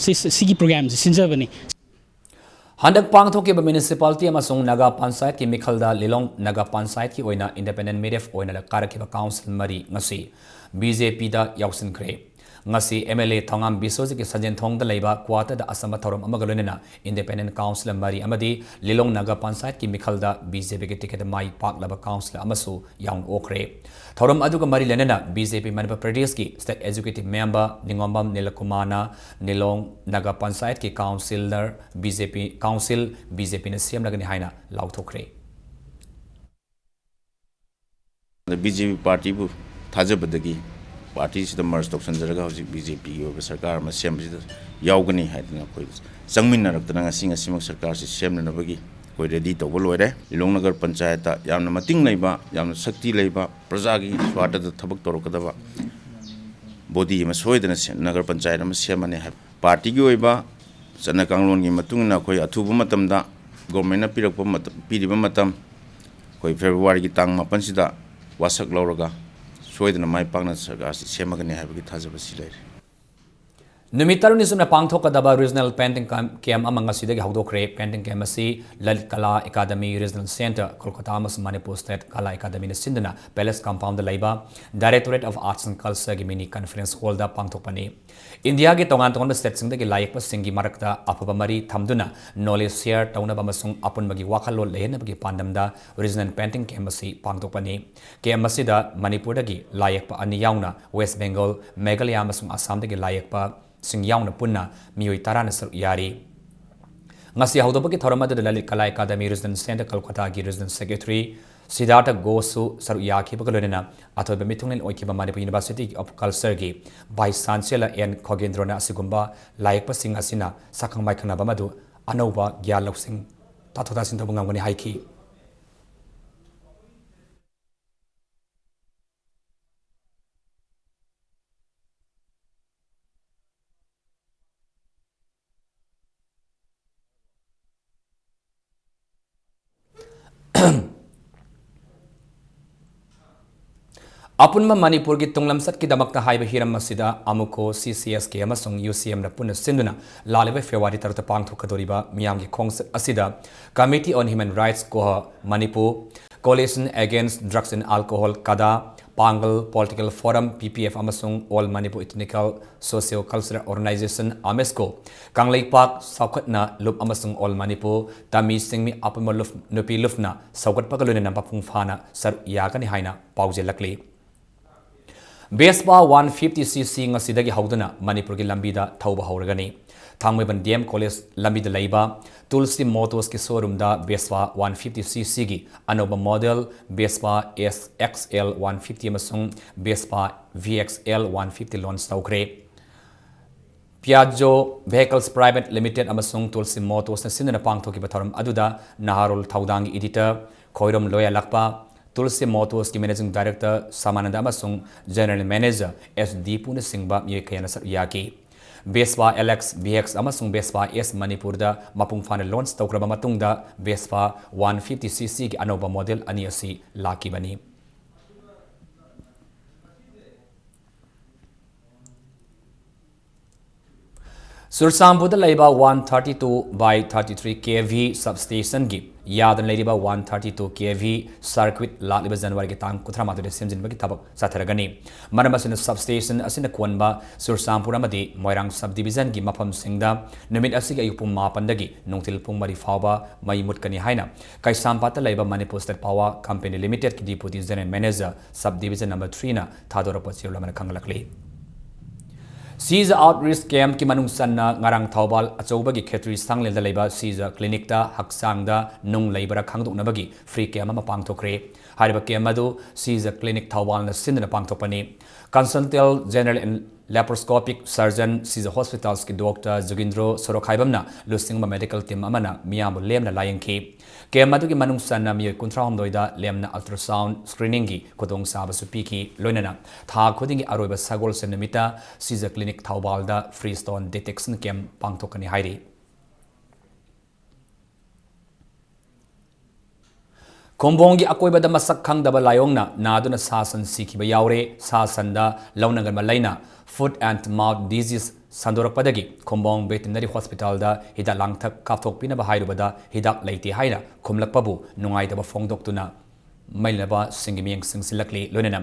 ꯁꯤ-, ꯁꯤꯒꯤ programꯁꯦ ꯁꯤꯟꯖꯕꯅꯤ꯫ ꯍꯟꯗꯛ ꯄꯥꯡꯊꯣꯛꯈꯤꯕ municipality ꯑꯃꯁꯨꯡ ꯅꯒꯥ ꯄꯟꯆꯥꯌꯠꯀꯤ ꯃꯤꯈꯜꯗ ꯂꯤꯂꯣꯡ ꯅꯒꯥ ꯄꯟꯆꯥꯌꯠꯀꯤ ꯑꯣꯏꯅ independent ꯃꯤꯔꯦꯞ ꯑꯣꯏꯅ ꯀꯥꯔꯛꯈꯤꯕ council ꯃꯔꯤ ꯉꯁꯤ ꯕꯤ ꯖꯦ ꯄꯤꯗ ꯌꯥꯎꯁꯤꯟꯈ꯭ꯔꯦ꯫ ꯉꯁꯤ ꯑꯦꯝ ꯑꯦꯜ ꯑꯦ ꯊꯣꯉꯥꯝ ꯕꯤꯁ꯭ꯋꯖꯤꯠꯀꯤ ꯁꯟꯖꯦꯟꯊꯣꯡꯗ ꯂꯩꯕ quarterꯗ ꯑꯆꯝꯕ ꯊꯧꯔꯝ ꯑꯃꯒ ꯂꯣꯏꯅꯅ independent councillor ꯃꯔꯤ ꯑꯃꯗꯤ ꯂꯤꯂꯣꯡ ꯅꯒꯥ ꯄꯟꯆꯥꯌꯠꯀꯤ ꯃꯤꯈꯜꯗ ꯕꯤ ꯖꯦ ꯄꯤꯒꯤ ticketꯇ ꯃꯥꯏ ꯄꯥꯛꯂꯕ councillor ꯑꯃꯁꯨ ꯌꯥꯎꯅ ꯑꯣꯛꯈ꯭ꯔꯦ꯫ ꯊꯧꯔꯝ ꯑꯗꯨꯒ ꯃꯔꯤ ꯂꯩꯅꯅ ꯕꯤ ꯖꯦ ꯄꯤ ꯃꯅꯤꯄꯨꯔ ꯄ꯭ꯔꯗꯦꯁꯀꯤ state executive member ꯅꯤꯉꯣꯝꯕꯝ ꯅꯤꯂꯀꯨꯃꯥꯔꯅ ꯂꯤꯂꯣꯡ ꯅꯒꯥ ꯄꯟꯆꯥꯌꯠꯀꯤ councillor, ꯕꯤ ꯖꯦ ꯄꯤ council ꯕꯤ ꯖꯦ ꯄꯤꯅ ꯁꯦꯝꯂꯒꯅꯤ ꯍꯥꯏꯅ ꯂꯥꯎꯊꯣꯛꯈ꯭ꯔꯦ꯫ ꯕꯤ ꯖꯦ ꯄꯤ partyꯕꯨ ꯊꯥꯖꯕꯗꯒꯤ partyꯁꯤꯗ merge ꯇꯧꯁꯟꯖꯔꯒ ꯍꯧꯖꯤꯛ ꯕꯤ ꯖꯦ ꯄꯤꯒꯤ ꯑꯣꯏꯕ ꯁꯔꯀꯥꯔ ꯑꯃ ꯁꯦꯝꯕꯁꯤꯗ ꯌꯥꯎꯒꯅꯤ ꯍꯥꯏꯗꯅ ꯑꯩꯈꯣꯏ ꯆꯪꯃꯤꯟꯅꯔꯛꯇꯅ ꯉꯁꯤ, ꯉꯁꯤꯃꯛ ꯁꯔꯀꯥꯔꯁꯤ ꯁꯦꯝꯅꯅꯕꯒꯤ ꯑꯩꯈꯣꯏ ready ꯇꯧꯕ ꯂꯣꯏꯔꯦ꯫ ꯂꯤꯂꯣꯡ ꯅꯒꯔ ꯄꯟꯆꯥꯌꯠꯇ ꯌꯥꯝꯅ ꯃꯇꯤꯡ ꯂꯩꯕ, ꯌꯥꯝꯅ ꯁꯛꯇꯤ ꯂꯩꯕ, ꯄ꯭ꯔꯖꯥꯒꯤ ꯁ꯭ꯋꯥꯔꯊꯗ ꯊꯕꯛ ꯇꯧꯔꯛꯀꯗꯕ body ꯑꯃ ꯁꯣꯏꯗꯅ ꯁꯦ-, ꯅꯒꯔ ꯄꯟꯆꯥꯌꯠ ꯑꯃ ꯁꯦꯝꯃꯅꯤ ꯍꯥꯏꯕ꯫ Partyꯒꯤ ꯑꯣꯏꯕ ꯆꯠꯅ ꯀꯥꯡꯂꯣꯟꯒꯤ ꯃꯇꯨꯡ ꯏꯟꯅ ꯑꯩꯈꯣꯏ ꯑꯊꯨꯕ ꯃꯇꯝꯗ governmentꯅ ꯄꯤꯔꯛꯄ ꯃꯇꯝ, ꯄꯤꯔꯤꯕ ꯃꯇꯝ, ꯑꯩꯈꯣꯏ Februaryꯒꯤ ꯇꯥꯡ ꯃꯥꯄꯟꯁꯤꯗ ꯋꯥꯁꯛ ꯂꯧꯔꯒ ꯁꯣꯏꯗꯅ ꯃꯥꯏ ꯄꯥꯛꯅ ꯁꯔꯀꯥꯔꯁꯤ ꯁꯦꯝꯃꯒꯅꯤ ꯍꯥꯏꯕꯒꯤ ꯊꯥꯖꯕꯁꯤ ꯂꯩꯔꯦ꯫ ꯅꯨꯃꯤꯠ ꯇꯔꯨꯛꯅꯤ ꯆꯨꯞꯅ ꯄꯥꯡꯊꯣꯛꯀꯗꯕ Regional Painting Camp ꯑꯃ ꯉꯁꯤꯗꯒꯤ ꯍꯧꯗꯣꯛꯈ꯭ꯔꯦ꯫ Painting Camp ꯑꯁꯤ Lalit Kala Academy, Regional Centre, Kolkata ꯑꯃꯁꯨꯡ Manipur State Kala Academyꯅ ꯁꯤꯟꯗꯨꯅ Palace Compoundꯗ ꯂꯩꯕ Directorate of Arts and Cultureꯒꯤ mini conference hallꯗ ꯄꯥꯡꯊꯣꯛꯄꯅꯤ꯫ ꯏꯟꯗꯤꯌꯥꯒꯤ ꯇꯣꯉꯥꯟ ꯇꯣꯉꯥꯟꯕ stateꯁꯤꯡꯗꯒꯤ ꯂꯥꯏꯌꯦꯛꯄꯁꯤꯡꯒꯤ ꯃꯔꯛꯇ ꯑꯐꯕ ꯃꯔꯤ ꯊꯝꯗꯨꯅ knowledge share ꯇꯧꯅꯕ ꯑꯃꯁꯨꯡ ꯑꯄꯨꯟꯕꯒꯤ ꯋꯥꯈꯜꯂꯣꯟ ꯂꯩꯍꯟꯅꯕꯒꯤ ꯄꯥꯟꯗꯝꯗ Regional Painting Camp ꯑꯁꯤ ꯄꯥꯡꯊꯣꯛꯄꯅꯤ꯫ Camp ꯑꯁꯤꯗ ꯃꯅꯤꯄꯨꯔꯗꯒꯤ ꯂꯥꯏꯌꯦꯛꯄ ꯑꯅꯤ ꯌꯥꯎꯅ West Bengal, Meghalaya ꯑꯃꯁꯨꯡ ꯑꯁꯥꯝꯗꯒꯤ ꯂꯥꯏꯌꯦꯛꯄꯁꯤꯡ ꯌꯥꯎꯅ ꯄꯨꯟꯅ ꯃꯤꯑꯣꯏ ꯇꯔꯥꯅ ꯁꯔꯨꯛ ꯌꯥꯔꯤ꯫ ꯉꯁꯤ ꯍꯧꯗꯣꯛꯄꯒꯤ ꯊꯧꯔꯝ ꯑꯗꯨꯗ Lalit Kala Academy Regional Centre Kolkataꯒꯤ Regional Secretary ꯁꯤꯗꯥꯔꯊ ꯘꯣꯁꯁꯨ ꯁꯔꯨꯛ ꯌꯥꯈꯤꯕꯒ ꯂꯣꯏꯅꯅ ꯑꯊꯣꯏꯕ ꯃꯤꯊꯨꯡꯂꯦꯟ ꯑꯣꯏꯈꯤꯕ Manipur University of Cultureꯒꯤ Vice Chancellor ꯑꯦꯟ ꯈꯣꯒꯦꯟꯗ꯭ꯔꯣꯅ ꯑꯁꯤꯒꯨꯝꯕ ꯂꯥꯏꯌꯦꯛꯄꯁꯤꯡ ꯑꯁꯤꯅ ꯁꯛꯈꯪ ꯃꯥꯏꯈꯪꯅꯕ ꯑꯃꯗꯨ ꯑꯅꯧꯕ ꯒ꯭ꯌꯥꯟ ꯂꯧꯁꯤꯡ ꯇꯥꯊꯣꯛ ꯇꯥꯁꯤꯟ ꯇꯧꯕ ꯉꯝꯒꯅꯤ ꯍꯥꯏꯈꯤ꯫ ꯑꯄꯨꯟꯕ ꯃꯅꯤꯄꯨꯔꯒꯤ ꯇꯨꯡꯂꯝꯆꯠꯀꯤꯗꯃꯛꯇ ꯍꯥꯏꯕ ꯍꯤꯔꯝ ꯑꯁꯤꯗ ꯑꯃꯨꯀꯣ, ꯁꯤ ꯁꯤ ꯑꯦꯁ ꯀꯦ ꯑꯃꯁꯨꯡ ꯌꯨ ꯁꯤ ꯑꯦꯝꯅ ꯄꯨꯟꯅ ꯁꯤꯟꯗꯨꯅ ꯂꯥꯛꯂꯤꯕ ꯐꯦꯕ꯭ꯔꯨꯋꯥꯔꯤ ꯇꯔꯨꯛꯇ ꯄꯥꯡꯊꯣꯛꯀꯗꯧꯔꯤꯕ ꯃꯤꯌꯥꯝꯒꯤ ꯈꯣꯡꯆꯠ ꯑꯁꯤꯗ Committee on Human Rights, COHR, Manipur, Coalition Against Drugs and Alcohol, CADA, Pangal Political Forum, P P F, ꯑꯃꯁꯨꯡ All Manipur Ethnical Socio-Cultural Organization, AMESCO, Kangleipak ꯆꯥꯎꯈꯠꯅ ꯂꯨꯞ ꯑꯃꯁꯨꯡ All Manipur ꯇꯃꯤ ꯁꯤꯡꯃꯤ ꯑꯄꯨꯟꯕ ꯂꯨꯞ, ꯅꯨꯄꯤ ꯂꯨꯞꯅ ꯁꯧꯒꯠꯄꯒ ꯂꯣꯏꯅꯅ ꯃꯄꯨꯡ ꯐꯥꯅ ꯁꯔꯨꯛ ꯌꯥꯒꯅꯤ ꯍꯥꯏꯅ ꯄꯥꯎꯖꯦꯜꯂꯛꯂꯤ꯫ Vespa one fifty C C ꯉꯁꯤꯗꯒꯤ ꯍꯧꯗꯨꯅ ꯃꯅꯤꯄꯨꯔꯒꯤ ꯂꯝꯕꯤꯗ ꯊꯧꯕ ꯍꯧꯔꯒꯅꯤ꯫ ꯊꯥꯡꯃꯩꯕꯟ ꯗꯤ ꯑꯦꯝ ꯀꯣꯂꯦꯖ ꯂꯝꯕꯤꯗ ꯂꯩꯕ tulsi ꯃꯣꯇꯣꯔꯁꯀꯤ ꯁꯣꯔꯨꯝꯗ Vespa one fifty C Cꯒꯤ ꯑꯅꯧꯕ model Vespa S X L one fifty ꯑꯃꯁꯨꯡ Vespa V X L one fifty launch ꯇꯧꯈ꯭ꯔꯦ꯫ Piaggio Vehicles Private Limited ꯑꯃꯁꯨꯡ ꯇꯨꯜꯁꯤ ꯃꯣꯇꯣꯔꯁꯅ ꯁꯤꯟꯗꯨꯅ ꯄꯥꯡꯊꯣꯛꯈꯤꯕ ꯊꯧꯔꯝ ꯑꯗꯨꯗ ꯅꯍꯥꯔꯣꯜ ꯊꯧꯗꯥꯡꯒꯤ editor Khoirom ꯂꯣꯌꯥꯂꯛꯄ, tulsi ꯃꯣꯇꯣꯔꯁꯀꯤ managing director ꯁꯃꯥꯅꯟꯗ ꯑꯃꯁꯨꯡ general manager ꯑꯦꯁ ꯗꯤꯄꯨꯅꯆꯤꯡꯕ ꯃꯤꯑꯣꯏ ꯀꯌꯥꯅ ꯁꯔꯨꯛ ꯌꯥꯈꯤ꯫ Vespa L X, V X ꯑꯃꯁꯨꯡ Vespa S ꯃꯅꯤꯄꯨꯔꯗ ꯃꯄꯨꯡ ꯐꯥꯅ launch ꯇꯧꯈ꯭ꯔꯕ ꯃꯇꯨꯡꯗ Vespa one fifty C Cꯒꯤ ꯑꯅꯧꯕ ꯃꯣꯗꯦꯜ ꯑꯅꯤ ꯑꯁꯤ ꯂꯥꯛꯈꯤꯕꯅꯤ꯫ ꯆꯨꯔꯆꯥꯟꯄꯨꯔꯗ ꯂꯩꯕ one thirty two by thirty three K V substationꯒꯤ ꯌꯥꯗꯅ ꯂꯩꯔꯤꯕ one thirty two K V circuit ꯂꯥꯛꯂꯤꯕ ꯖꯅꯋꯥꯔꯤꯒꯤ ꯇꯥꯡ ꯀꯨꯟꯊ꯭ꯔꯥ ꯃꯥꯊꯣꯏꯗ ꯁꯦꯝꯖꯤꯟꯕꯒꯤ ꯊꯕꯛ ꯆꯠꯊꯔꯒꯅꯤ꯫ ꯃꯔꯝ ꯑꯁꯤꯅ, substation ꯑꯁꯤꯅ ꯀꯣꯟꯕ ꯆꯨꯔꯆꯥꯟꯄꯨꯔ ꯑꯃꯗꯤ ꯃꯣꯏꯔꯥꯡ subdivisionꯒꯤ ꯃꯐꯝꯁꯤꯡꯗ ꯅꯨꯃꯤꯠ ꯑꯁꯤꯒꯤ ꯑꯌꯨꯛ ꯄꯨꯡ ꯃꯥꯄꯟꯗꯒꯤ ꯅꯨꯡꯊꯤꯜ ꯄꯨꯡ ꯃꯔꯤ ꯐꯥꯎꯕ ꯃꯩ ꯃꯨꯠꯀꯅꯤ ꯍꯥꯏꯅ ꯀꯩꯁꯥꯝꯄꯥꯠꯇ ꯂꯩꯕ Manipur State Power Company Limitedꯀꯤ Deputy General Manager, Subdivision number threeꯅ ꯊꯥꯗꯣꯔꯛꯄ ꯆꯦꯔꯣꯜ ꯑꯃꯅ ꯈꯪꯍꯜꯂꯛꯂꯤ꯫ ꯁꯤꯖ Outreach Campꯀꯤ ꯃꯅꯨꯡ ꯆꯟꯅ ꯉꯔꯥꯡ ꯊꯧꯕꯥꯜ ꯑꯆꯧꯕꯒꯤ ꯈꯦꯇ꯭ꯔꯤ ꯁꯥꯡꯂꯦꯟꯗ ꯂꯩꯕ ꯁꯤꯖ clinicꯇ ꯍꯛꯆꯥꯡꯗ ꯅꯨꯡ ꯂꯩꯕ꯭ꯔꯥ ꯈꯪꯗꯣꯛꯅꯕꯒꯤ free camp ꯑꯃ ꯄꯥꯡꯊꯣꯛꯈ꯭ꯔꯦ꯫ ꯍꯥꯏꯔꯤꯕ camp ꯑꯗꯨ ꯁꯤꯖ clinic ꯊꯧꯕꯥꯜꯅ ꯁꯤꯟꯗꯨꯅ ꯄꯥꯡꯊꯣꯛꯄꯅꯤ꯫ Consultant General and Laparoscopic Surgeon, Shija Hospitalsꯀꯤ Doctor ꯖꯨꯒꯤꯟꯗ꯭ꯔꯣ ꯁꯣꯔꯣꯈꯥꯏꯕꯝꯅ ꯂꯨꯆꯤꯡꯕ medical team ꯑꯃꯅ ꯃꯤꯌꯥꯝꯕꯨ ꯂꯦꯝꯅ ꯂꯥꯌꯦꯡꯈꯤ꯫ Camp ꯑꯗꯨꯒꯤ ꯃꯅꯨꯡ ꯆꯟꯅ ꯃꯤꯑꯣꯏ ꯀꯨꯟꯊ꯭ꯔꯥꯍꯨꯝꯗꯣꯏꯗ ꯂꯦꯝꯅ ultrasound screeningꯒꯤ ꯈꯨꯗꯣꯡꯆꯥꯕꯁꯨ ꯄꯤꯈꯤ꯫ ꯂꯣꯏꯅꯅ ꯊꯥ ꯈꯨꯗꯤꯡꯒꯤ ꯑꯔꯣꯏꯕ ꯁꯒꯣꯜꯁꯦꯟ ꯅꯨꯃꯤꯠꯇ ꯁꯤꯖ clinic ꯊꯧꯕꯥꯜꯗ free stone detection camp ꯄꯥꯡꯊꯣꯛꯀꯅꯤ ꯍꯥꯏꯔꯤ꯫ ꯈꯨꯝꯕꯣꯡꯒꯤ ꯑꯀꯣꯏꯕꯗ ꯃꯁꯛ ꯈꯪꯗꯕ ꯂꯥꯏꯑꯣꯡꯅ ꯅꯥꯗꯨꯅ ꯁꯥ ꯁꯟ ꯁꯤꯈꯤꯕ ꯌꯥꯎꯔꯦ꯫ ꯁꯥ ꯁꯟꯗ ꯂꯧꯅꯒꯟꯕ ꯂꯩꯅ, Foot and Mouth Disease, ꯁꯟꯗꯣꯔꯛꯄꯗꯒꯤ Khumbong Veterinary Hospitalꯗ ꯍꯤꯗꯥꯛ ꯂꯥꯡꯊꯛ ꯀꯥꯞꯊꯣꯛꯄꯤꯅꯕ ꯍꯥꯏꯔꯨꯕꯗ ꯍꯤꯗꯥꯛ ꯂꯩꯇꯦ ꯍꯥꯏꯅ ꯈꯨꯝꯂꯛꯄꯕꯨ ꯅꯨꯡꯉꯥꯏꯇꯕ ꯐꯣꯡꯗꯣꯛꯇꯨꯅ ꯃꯩ ꯂꯩꯅꯕꯁꯤꯡꯒꯤ ꯃꯤꯠꯌꯦꯡ ꯆꯪꯁꯤꯜꯂꯛꯂꯤ꯫ ꯂꯣꯏꯅꯅ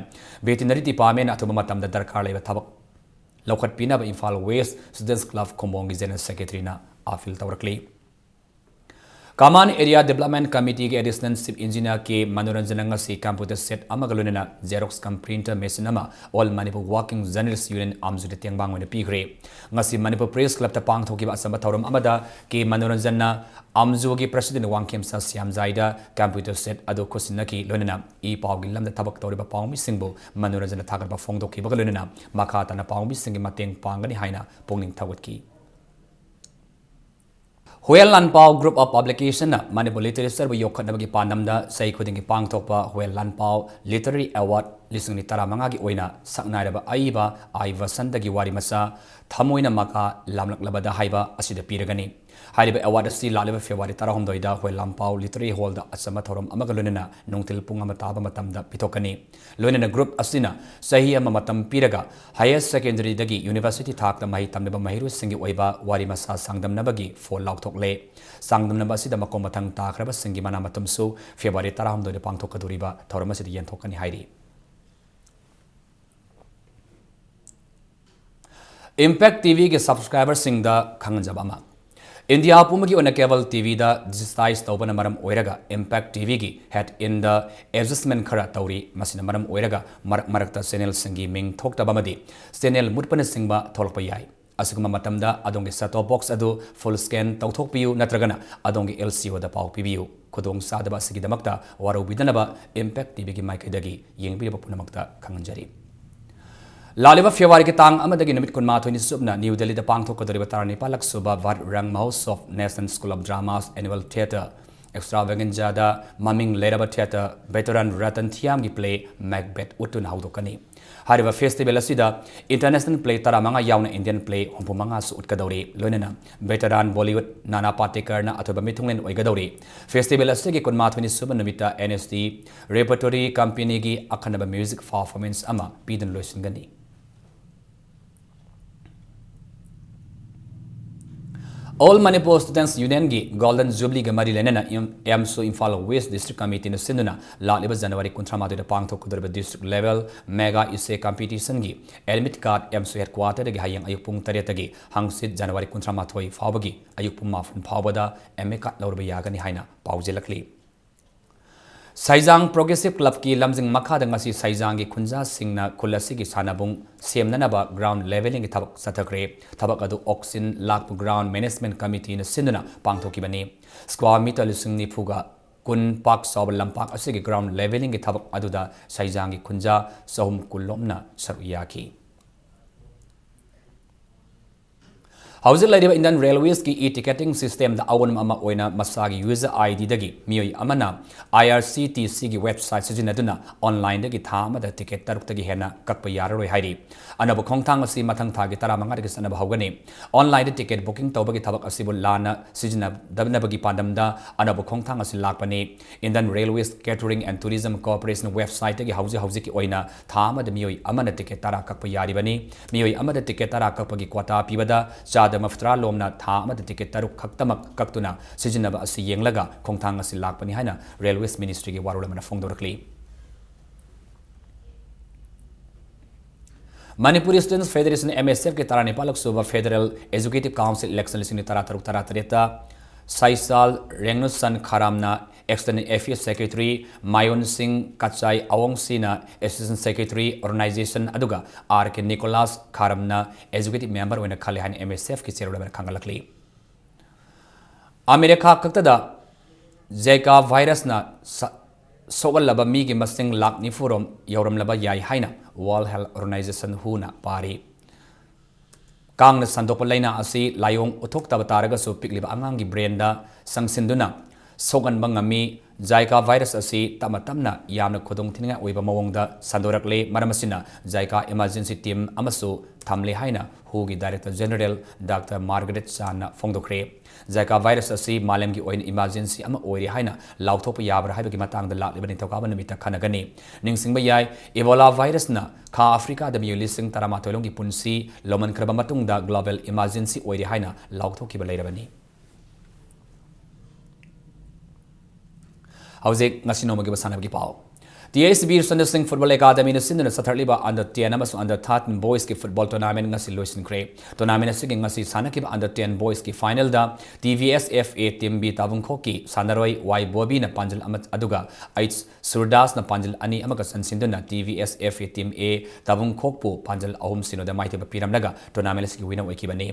Veterinary Departmentꯅ ꯑꯊꯨꯕ ꯃꯇꯝꯗ ꯗꯔꯀꯥꯔ ꯂꯩꯕ ꯊꯕꯛ ꯂꯧꯈꯠꯄꯤꯅꯕ Imphal West Students Club ꯈꯨꯝꯕꯣꯡꯒꯤ General Secretaryꯅ appeal ꯇꯧꯔꯛꯂꯤ꯫ Kaman Area Development Committeeꯒꯤ Additional Chief Engineer ꯀꯦ ꯃꯅꯣꯔꯟꯖꯟꯅ ꯉꯁꯤ computer set ꯑꯃꯒ ꯂꯣꯏꯅꯅ Xerox cum printer machine ꯑꯃ All Manipur Working Journalists Union ꯑꯝꯖꯨꯗ ꯇꯦꯡꯕꯥꯡ ꯑꯣꯏꯅ ꯄꯤꯈ꯭ꯔꯦ꯫ ꯉꯁꯤ Manipur Press Clubꯇ ꯄꯥꯡꯊꯣꯛꯈꯤꯕ ꯑꯆꯝꯕ ꯊꯧꯔꯝ ꯑꯃꯗ ꯀꯦ ꯃꯅꯣꯔꯟꯖꯟꯅ ꯑꯝꯖꯨꯒꯤ President ꯋꯥꯡꯈꯦꯝꯆꯥ ꯁꯤꯌꯥꯝꯖꯥꯏꯗ computer set ꯑꯗꯨ ꯈꯨꯠꯁꯤꯟꯅꯈꯤ꯫ ꯂꯣꯏꯅꯅ ꯏ ꯄꯥꯎꯒꯤ ꯂꯝꯗ ꯊꯕꯛ ꯇꯧꯔꯤꯕ ꯄꯥꯎꯃꯤꯁꯤꯡꯕꯨ ꯃꯅꯣꯔꯟꯖꯟꯅ ꯊꯥꯒꯠꯄ ꯐꯣꯡꯗꯣꯛꯈꯤꯕꯒ ꯂꯣꯏꯅꯅ ꯃꯈꯥ ꯇꯥꯅ ꯄꯥꯎꯃꯤꯁꯤꯡꯒꯤ ꯃꯇꯦꯡ ꯄꯥꯡꯒꯅꯤ ꯍꯥꯏꯅ ꯄꯨꯛꯅꯤꯡ ꯊꯧꯒꯠꯈꯤ꯫ ꯍꯨꯋꯦꯟ ꯂꯥꯟꯄꯥꯎ Group of Publicationꯅ ꯃꯅꯤꯄꯨꯔ literatureꯕꯨ ꯌꯣꯛꯈꯠꯅꯕꯒꯤ ꯄꯥꯟꯗꯝꯗ ꯆꯍꯤ ꯈꯨꯗꯤꯡꯒꯤ ꯄꯥꯡꯊꯣꯛꯄ ꯍꯨꯋꯦꯟ ꯂꯥꯟꯄꯥꯎ Literary Award ꯂꯤꯁꯤꯡ ꯑꯅꯤ ꯇꯔꯥꯃꯉꯥꯒꯤ ꯑꯣꯏꯅ ꯁꯛꯅꯥꯏꯔꯕ ꯑꯏꯕ ꯑꯥꯏ ꯚꯁꯟꯇꯒꯤ ꯋꯥꯔꯤ ꯃꯆꯥ ꯊꯃꯣꯏꯅ ꯃꯀꯥ ꯂꯥꯝꯂꯛꯂꯕꯗ ꯍꯥꯏꯕ ꯑꯁꯤꯗ ꯄꯤꯔꯒꯅꯤ꯫ ꯍꯥꯏꯔꯤꯕ ꯑꯦꯋꯥꯔꯗ ꯑꯁꯤ ꯂꯥꯛꯂꯤꯕ ꯐꯦꯕ꯭ꯔꯨꯋꯥꯔꯤ ꯇꯔꯥꯍꯨꯝꯗꯣꯏꯗ ꯍꯨꯏꯂꯥꯝꯄꯥꯎ ꯂꯤꯇꯔꯦꯔꯤ ꯍꯣꯜꯗ ꯑꯆꯝꯕ ꯊꯧꯔꯝ ꯑꯃꯒ ꯂꯣꯏꯅꯅ ꯅꯨꯡꯊꯤꯜ ꯄꯨꯡ ꯑꯃ ꯇꯥꯕ ꯃꯇꯝꯗ ꯄꯤꯊꯣꯛꯀꯅꯤ꯫ ꯂꯣꯏꯅꯅ ꯒ꯭ꯔꯨꯞ ꯑꯁꯤꯅ ꯆꯍꯤ ꯑꯃ ꯃꯇꯝ ꯄꯤꯔꯒ ꯍꯥꯌꯔ ꯁꯦꯀꯦꯟꯗꯔꯤꯗꯒꯤ ꯌꯨꯅꯤꯚꯔꯁꯤꯇꯤ ꯊꯥꯛꯇ ꯃꯍꯩ ꯇꯝꯂꯤꯕ ꯃꯍꯩꯔꯣꯏꯁꯤꯡꯒꯤ ꯑꯣꯏꯕ ꯋꯥꯔꯤ ꯃꯆꯥ ꯆꯥꯡꯗꯝꯅꯕꯒꯤ ꯐꯣꯜ ꯂꯥꯎꯊꯣꯛꯂꯦ꯫ ꯆꯥꯡꯗꯝꯅꯕ ꯑꯁꯤꯗ ꯃꯀꯣꯛ ꯃꯊꯪ ꯇꯥꯈ꯭ꯔꯕꯁꯤꯡꯒꯤ ꯃꯅꯥ ꯃꯊꯨꯝꯁꯨ ꯐꯦꯕ꯭ꯔꯨꯋꯥꯔꯤ ꯇꯔꯥꯍꯨꯝꯗꯣꯏꯗ ꯄꯥꯡꯊꯣꯛꯀꯗꯧꯔꯤꯕ ꯊꯧꯔꯝ ꯑꯁꯤꯗ ꯌꯦꯟꯊꯣꯛꯀꯅꯤ ꯍꯥꯏꯔꯤ꯫ ꯏꯝꯄꯦꯛ ꯇꯤꯚꯤꯒꯤ ꯁꯕꯁꯀ꯭ꯔꯥꯏꯕꯔꯁꯤꯡꯗ ꯈꯪꯍꯟꯖꯕ ꯑꯃ꯫ ꯏꯟꯗꯤꯌꯥ ꯄꯨꯝꯕꯒꯤ ꯑꯣꯏꯅ ꯀꯦꯕꯜ ꯇꯤꯚꯤꯗ ꯗꯤꯖꯤꯇꯥꯏꯖ ꯇꯧꯕꯅ ꯃꯔꯝ ꯑꯣꯏꯔꯒ ꯏꯝꯄꯦꯛ ꯇꯤꯚꯤꯒꯤ ꯍꯦꯗ ꯏꯟꯗ ꯑꯦꯗꯖꯁꯃꯦꯟ ꯈꯔ ꯇꯧꯔꯤ꯫ ꯃꯁꯤꯅ ꯃꯔꯝ ꯑꯣꯏꯔꯒ ꯃꯔꯛ ꯃꯔꯛꯇ ꯆꯦꯅꯦꯜꯁꯤꯡꯒꯤ ꯃꯤꯡ ꯊꯣꯛꯇꯕ ꯑꯃꯗꯤ ꯆꯦꯅꯦꯜ ꯃꯨꯠꯄꯅꯆꯤꯡꯕ ꯊꯣꯛꯂꯛꯄ ꯌꯥꯏ꯫ ꯑꯁꯤꯒꯨꯝꯕ ꯃꯇꯝꯗ ꯑꯗꯣꯝꯒꯤ ꯁꯦꯠ ꯇꯣꯞ ꯕꯣꯛꯁ ꯑꯗꯨ ꯐꯨꯜ ꯁ꯭ꯀꯦꯟ ꯇꯧꯊꯣꯛꯄꯤꯌꯨ ꯅꯠꯇ꯭ꯔꯒꯅ ꯑꯗꯣꯝꯒꯤ ꯑꯦꯜ ꯁꯤ ꯑꯣꯗ ꯄꯥꯎ ꯄꯤꯕꯤꯌꯨ꯫ ꯈꯨꯗꯣꯡꯆꯥꯗꯕ ꯑꯁꯤꯒꯤꯗꯃꯛꯇ ꯋꯥꯔꯧꯕꯤꯗꯅꯕ ꯏꯝꯄꯦꯛ ꯇꯤꯚꯤꯒꯤ ꯃꯥꯏꯀꯩꯗꯒꯤ ꯌꯦꯡꯕꯤꯔꯕ ꯄꯨꯝꯅꯃꯛꯇ ꯈꯪꯍꯟꯖꯔꯤ꯫ ꯂꯥꯛꯂꯤꯕ ꯐꯦꯕ꯭ꯔꯨꯋꯥꯔꯤꯒꯤ ꯇꯥꯡ ꯑꯃꯗꯒꯤ ꯅꯨꯃꯤꯠ ꯀꯨꯟꯃꯥꯊꯣꯏꯅꯤ ꯆꯨꯞꯅ ꯅ꯭ꯌꯨ ꯗꯦꯜꯂꯤꯗ ꯄꯥꯡꯊꯣꯛꯀꯗꯧꯔꯤꯕ ꯇꯔꯥꯅꯤꯄꯥꯜꯂꯛ ꯁꯨꯕ ꯚꯥꯔꯠ ꯔꯪ ꯃꯍꯣꯠꯁꯣꯚ National School of Drama's annual theatre extravaganzaꯗ ꯃꯃꯤꯡ ꯂꯩꯔꯕ theatre veteran Ratan ꯊꯤꯌꯥꯝꯒꯤ play Macbeth ꯎꯠꯇꯨꯅ ꯍꯧꯗꯣꯛꯀꯅꯤ꯫ ꯍꯥꯏꯔꯤꯕ ꯐꯦꯁꯇꯤꯚꯦꯜ ꯑꯁꯤꯗ ꯏꯟꯇꯔꯅꯦꯁꯅꯦꯜ ꯄ꯭ꯂꯦ ꯇꯔꯥꯃꯉꯥ ꯌꯥꯎꯅ ꯏꯟꯗꯤꯌꯟ ꯄ꯭ꯂꯦ ꯍꯨꯝꯐꯨ ꯃꯉꯥꯁꯨ ꯎꯠꯀꯗꯧꯔꯤ꯫ ꯂꯣꯏꯅꯅ ꯚꯦꯇꯔꯥꯟ ꯕꯣꯂꯤꯋꯨꯗ ꯅꯥꯅꯥ ꯄꯥꯇꯦꯀꯔꯅ ꯑꯊꯣꯏꯕ ꯃꯤꯊꯨꯡꯂꯦꯟ ꯑꯣꯏꯒꯗꯧꯔꯤ꯫ ꯐꯦꯁꯇꯤꯚꯦꯜ ꯑꯁꯤꯒꯤ ꯀꯨꯟꯃꯥꯊꯣꯏꯅꯤ ꯁꯨꯕ ꯅꯨꯃꯤꯠꯇ ꯑꯦꯟ ꯑꯦꯁ ꯗꯤ ꯔꯦꯄꯔꯇꯣꯔꯤ ꯀꯝꯄꯦꯅꯤꯒꯤ ꯑꯈꯟꯅꯕ ꯃ꯭ꯌꯨꯖꯤꯛ ꯄꯔꯐꯣꯔꯃꯦꯟꯁ ꯑꯃ ꯄꯤꯗꯨꯅ ꯂꯣꯏꯁꯤꯟꯒꯅꯤ꯫ All Manipur Students Unionꯒꯤ ꯒꯣꯜꯗꯟ ꯖꯨꯕꯂꯤꯒ ꯃꯔꯤ ꯂꯩꯅꯅ ꯑꯦꯝꯁꯨ ꯏꯝꯐꯥꯜ ꯋꯦꯁ ꯗꯤꯁꯇ꯭ꯔꯤꯛ ꯀꯃꯤꯇꯤꯅ ꯁꯤꯟꯗꯨꯅ ꯂꯥꯛꯂꯤꯕ ꯖꯅꯋꯥꯔꯤ ꯀꯨꯟꯊ꯭ꯔꯥ ꯃꯥꯊꯣꯏꯗ ꯄꯥꯡꯊꯣꯛꯀꯗꯧꯔꯤꯕ ꯗꯤꯁꯇ꯭ꯔꯤꯛ ꯂꯦꯚꯦꯜ ꯃꯦꯒꯥ ꯏꯁꯦ ꯀꯝꯄꯤꯇꯤꯁꯟꯒꯤ ꯑꯦꯗꯃꯤꯠ ꯀꯥꯔꯗ ꯑꯦꯝꯁꯨ ꯍꯦꯗꯀ꯭ꯋꯥꯇꯔꯗꯒꯤ ꯍꯌꯦꯡ ꯑꯌꯨꯛ ꯄꯨꯡ ꯇꯔꯦꯠꯇꯒꯤ ꯍꯪꯆꯤꯠ ꯖꯅꯋꯥꯔꯤ ꯀꯨꯟꯊ꯭ꯔꯥ ꯃꯥꯊꯣꯏ ꯐꯥꯎꯕꯒꯤ ꯑꯌꯨꯛ ꯄꯨꯡ ꯃꯥꯄꯟ ꯐꯥꯎꯕꯗ ꯑꯦꯗꯃꯤꯠ ꯀꯥꯔꯗ ꯂꯧꯔꯕ ꯌꯥꯒꯅꯤ ꯍꯥꯏꯅ ꯄꯥꯎꯖꯦꯜꯂꯛꯂꯤ꯫ ꯁꯩꯖꯥꯡ ꯄ꯭ꯔꯣꯒ꯭ꯔꯦꯁꯤꯚ ꯀ꯭ꯂꯕꯀꯤ ꯂꯝꯖꯤꯡ ꯃꯈꯥꯗ ꯉꯁꯤ ꯁꯩꯖꯥꯡꯒꯤ ꯈꯨꯟꯖꯥꯁꯤꯡꯅ ꯈꯨꯜ ꯑꯁꯤꯒꯤ ꯁꯥꯟꯅꯕꯨꯡ ꯁꯦꯝꯅꯅꯕ ꯒ꯭ꯔꯥꯎꯟ ꯂꯦꯚꯦꯂꯤꯡꯒꯤ ꯊꯕꯛ ꯆꯠꯊꯈ꯭ꯔꯦ꯫ ꯊꯕꯛ ꯑꯗꯨ ꯑꯣꯛꯁꯤꯟ ꯂꯥꯛꯄ ꯒ꯭ꯔꯥꯎꯟ ꯃꯦꯅꯦꯖꯃꯦꯟꯠ ꯀꯃꯤꯇꯤꯅ ꯁꯤꯟꯗꯨꯅ ꯄꯥꯡꯊꯣꯛꯈꯤꯕꯅꯤ꯫ ꯁ꯭ꯀ꯭ꯋꯥꯔ ꯃꯤꯇꯔ ꯂꯤꯁꯤꯡ ꯅꯤꯐꯨꯒ ꯀꯨꯟ ꯄꯥꯛ ꯆꯥꯎꯕ ꯂꯝꯄꯥꯛ ꯑꯁꯤꯒꯤ ꯒ꯭ꯔꯥꯎꯟ ꯂꯦꯚꯦꯂꯤꯡꯒꯤ ꯊꯕꯛ ꯑꯗꯨꯗ ꯁꯩꯖꯥꯡꯒꯤ ꯈꯨꯟꯖꯥ ꯆꯍꯨꯝ ꯀꯨꯟ ꯂꯣꯝꯅ ꯁꯔꯨꯛ ꯌꯥꯈꯤ꯫ ꯍꯧꯖꯤꯛ ꯂꯩꯔꯤꯕ Indian Railwaysꯀꯤ e-ticketing systemꯗ ꯑꯑꯣꯟꯕ ꯑꯃ ꯑꯣꯏꯅ ꯃꯁꯥꯒꯤ user IDꯗꯒꯤ ꯃꯤꯑꯣꯏ ꯑꯃꯅ IRCTCꯒꯤ website ꯁꯤꯖꯤꯟꯅꯗꯨꯅ onlineꯗꯒꯤ ꯊꯥ ꯑꯃꯗ ticket ꯇꯔꯨꯛꯇꯒꯤ ꯍꯦꯟꯅ ꯀꯛꯄ ꯌꯥꯔꯔꯣꯏ ꯍꯥꯏꯔꯤ꯫ ꯑꯅꯧꯕ ꯈꯣꯡꯊꯥꯡ ꯑꯁꯤ ꯃꯊꯪ ꯊꯥꯒꯤ ꯇꯔꯥꯃꯉꯥꯗꯒꯤ ꯆꯠꯅꯕ ꯍꯧꯒꯅꯤ꯫ Onlineꯗ ticket booking ꯇꯧꯕꯒꯤ ꯊꯕꯛ ꯑꯁꯤꯕꯨ ꯂꯥꯟꯅ ꯁꯤꯖꯤꯟꯅꯗꯅꯕꯒꯤ ꯄꯥꯟꯗꯝꯗ ꯑꯅꯧꯕ ꯈꯣꯡꯊꯥꯡ ꯑꯁꯤ ꯂꯥꯛꯄꯅꯤ꯫ Indian Railways Catering and Tourism Corporation websiteꯇꯒꯤ ꯍꯧꯖꯤꯛ ꯍꯧꯖꯤꯛꯀꯤ ꯑꯣꯏꯅ ꯊꯥ ꯑꯃꯗ ꯃꯤꯑꯣꯏ ꯑꯃꯅ ticket ꯇꯔꯥ ꯀꯛꯄ ꯌꯥꯔꯤꯕꯅꯤ꯫ ꯃꯤꯑꯣꯏ ꯑꯃꯗ ticket ꯇꯔꯥ ꯀꯛꯄꯒꯤ quota ꯄꯤꯕꯗ ꯆꯥꯗ ꯃꯐꯇ꯭ꯔꯥ ꯂꯣꯝꯅ ꯊꯥ ꯑꯃꯗ ticket ꯇꯔꯨꯛ ꯈꯛꯇꯃꯛ ꯀꯛꯇꯨꯅ ꯁꯤꯖꯤꯟꯅꯕ ꯑꯁꯤ ꯌꯦꯡꯂꯒ ꯈꯣꯡꯊꯥꯡ ꯑꯁꯤ ꯂꯥꯛꯄꯅꯤ ꯍꯥꯏꯅ Railways Ministryꯒꯤ ꯋꯥꯔꯣꯜ ꯑꯃꯅ ꯐꯣꯡꯗꯣꯔꯛꯂꯤ꯫ Manipur Students Federation, MSFꯀꯤ ꯇꯔꯥꯅꯤꯄꯥꯜꯂꯛ ꯁꯨꯕ Federal Executive Council election ꯂꯤꯁꯤꯡ ꯑꯅꯤ ꯇꯔꯥꯇꯔꯨꯛ ꯇꯔꯥꯇꯔꯦꯠꯇ ꯁꯥꯏꯁꯥꯜ ꯔꯦꯡꯅꯨꯁꯟ ꯈꯥꯔꯥꯝꯅ External Affairs Secretary, ꯃꯥꯌꯣꯟ ꯁꯤꯡ ꯀꯆꯥꯏ ꯑꯋꯣꯡꯁꯤꯅ Assistant Secretary Organization, ꯑꯗꯨꯒ R K Nicholas ꯈꯥꯔꯝꯅ Executive Member ꯑꯣꯏꯅ ꯈꯜꯂꯦ ꯍꯥꯏꯅ MSFꯀꯤ ꯆꯦꯔꯣꯜ ꯑꯃꯅ ꯈꯪꯍꯜꯂꯛꯂꯤ꯫ ꯑꯃꯦꯔꯤꯀꯥ ꯈꯛꯇꯗ Zika virusꯅ ꯁ-, ꯁꯣꯛꯍꯜꯂꯕ ꯃꯤꯒꯤ ꯃꯁꯤꯡ ꯂꯥꯈ ꯅꯤꯐꯨ ꯔꯣꯝ ꯌꯧꯔꯝꯂꯕ ꯌꯥꯏ ꯍꯥꯏꯅ World Health Organization, WHOꯅ ꯄꯥꯔꯤ꯫ ꯀꯥꯡꯅ ꯁꯟꯗꯣꯛꯄ ꯂꯥꯏꯅꯥ ꯑꯁꯤ ꯂꯥꯏꯑꯣꯡ ꯎꯠꯊꯣꯛꯇꯕ ꯇꯥꯔꯒꯁꯨ ꯄꯤꯛꯂꯤꯕ ꯑꯉꯥꯡꯒꯤ brainꯗ ꯆꯪꯁꯤꯟꯗꯨꯅ ꯁꯣꯛꯍꯟꯕ ꯉꯝꯃꯤ꯫ Zika virus ꯑꯁꯤ ꯇꯞꯅ ꯇꯞꯅ ꯌꯥꯝꯅ ꯈꯨꯗꯣꯡꯊꯤꯅꯤꯡꯉꯥꯏ ꯑꯣꯏꯕ ꯃꯑꯣꯡꯗ ꯁꯟꯗꯣꯔꯛꯂꯦ꯫ ꯃꯔꯝ ꯑꯁꯤꯅ Zika emergency team ꯑꯃꯁꯨ ꯊꯝꯂꯦ ꯍꯥꯏꯅ WHOꯒꯤ Director General Doctor Margaret Chanꯅ ꯐꯣꯡꯗꯣꯛꯈ꯭ꯔꯦ꯫ Zika virus ꯑꯁꯤ ꯃꯥꯂꯦꯝꯒꯤ ꯑꯣꯏꯅ emergency ꯑꯃ ꯑꯣꯏꯔꯦ ꯍꯥꯏꯅ ꯂꯥꯎꯊꯣꯛꯄ ꯌꯥꯕ꯭ꯔꯥ ꯍꯥꯏꯕꯒꯤ ꯃꯇꯥꯡꯗ ꯂꯥꯛꯂꯤꯕ ꯅꯤꯡꯊꯧꯀꯥꯕ ꯅꯨꯃꯤꯠꯇ ꯈꯟꯅꯒꯅꯤ꯫ ꯅꯤꯡꯁꯤꯡꯕ ꯌꯥꯏ, Ebola virusꯅ ꯈꯥ ꯑꯐ꯭ꯔꯤꯀꯥꯗ ꯃꯤꯑꯣꯏ ꯂꯤꯁꯤꯡ ꯇꯔꯥꯃꯥꯊꯣꯏ ꯂꯣꯝꯒꯤ ꯄꯨꯟꯁꯤ ꯂꯧꯃꯟꯈ꯭ꯔꯕ ꯃꯇꯨꯡꯗ global emergency ꯑꯣꯏꯔꯦ ꯍꯥꯏꯅ ꯂꯥꯎꯊꯣꯛꯈꯤꯕ ꯂꯩꯔꯕꯅꯤ꯫ ꯍꯧꯖꯤꯛ ꯉꯁꯤ ꯅꯣꯡꯃꯒꯤ ꯃꯁꯥꯟꯅꯕꯒꯤ ꯄꯥꯎ꯫ ꯇꯤ ꯑꯩꯆ ꯕꯤꯔ ꯆꯟꯗ꯭ꯔ ꯁꯤꯡ Football Academyꯅ ꯁꯤꯟꯗꯨꯅ ꯆꯠꯊꯔꯛꯂꯤꯕ under ten ꯑꯃꯁꯨꯡ under thirteen boysꯀꯤ football tournamentꯉꯁꯤ ꯂꯣꯏꯁꯤꯟꯈ꯭ꯔꯦ꯫ Tournament ꯑꯁꯤꯒꯤ ꯉꯁꯤ ꯁꯥꯟꯅꯈꯤꯕ under ten boysꯀꯤ finalꯗ T V S F A Team B ꯇꯥꯕꯨꯡꯈꯣꯛꯀꯤ ꯁꯥꯟꯅꯔꯣꯏ ꯋꯥꯏ ꯕꯣꯕꯤꯅ ꯄꯥꯟꯖꯜ ꯑꯃ, ꯑꯗꯨꯒ ꯑꯩꯆ ꯁꯨꯔꯗꯥꯁꯅ ꯄꯥꯟꯖꯜ ꯑꯅꯤ ꯑꯃꯒ ꯆꯟꯁꯤꯟꯗꯨꯅ T V S F A Team A ꯇꯥꯕꯨꯡꯈꯣꯛꯄꯨ ꯄꯥꯟꯖꯜ ꯑꯍꯨꯝ ꯁꯤꯅꯣꯗ ꯃꯥꯏꯊꯤꯕ ꯄꯤꯔꯝꯂꯒ tournament ꯑꯁꯤꯒꯤ winner ꯑꯣꯏꯈꯤꯕꯅꯤ꯫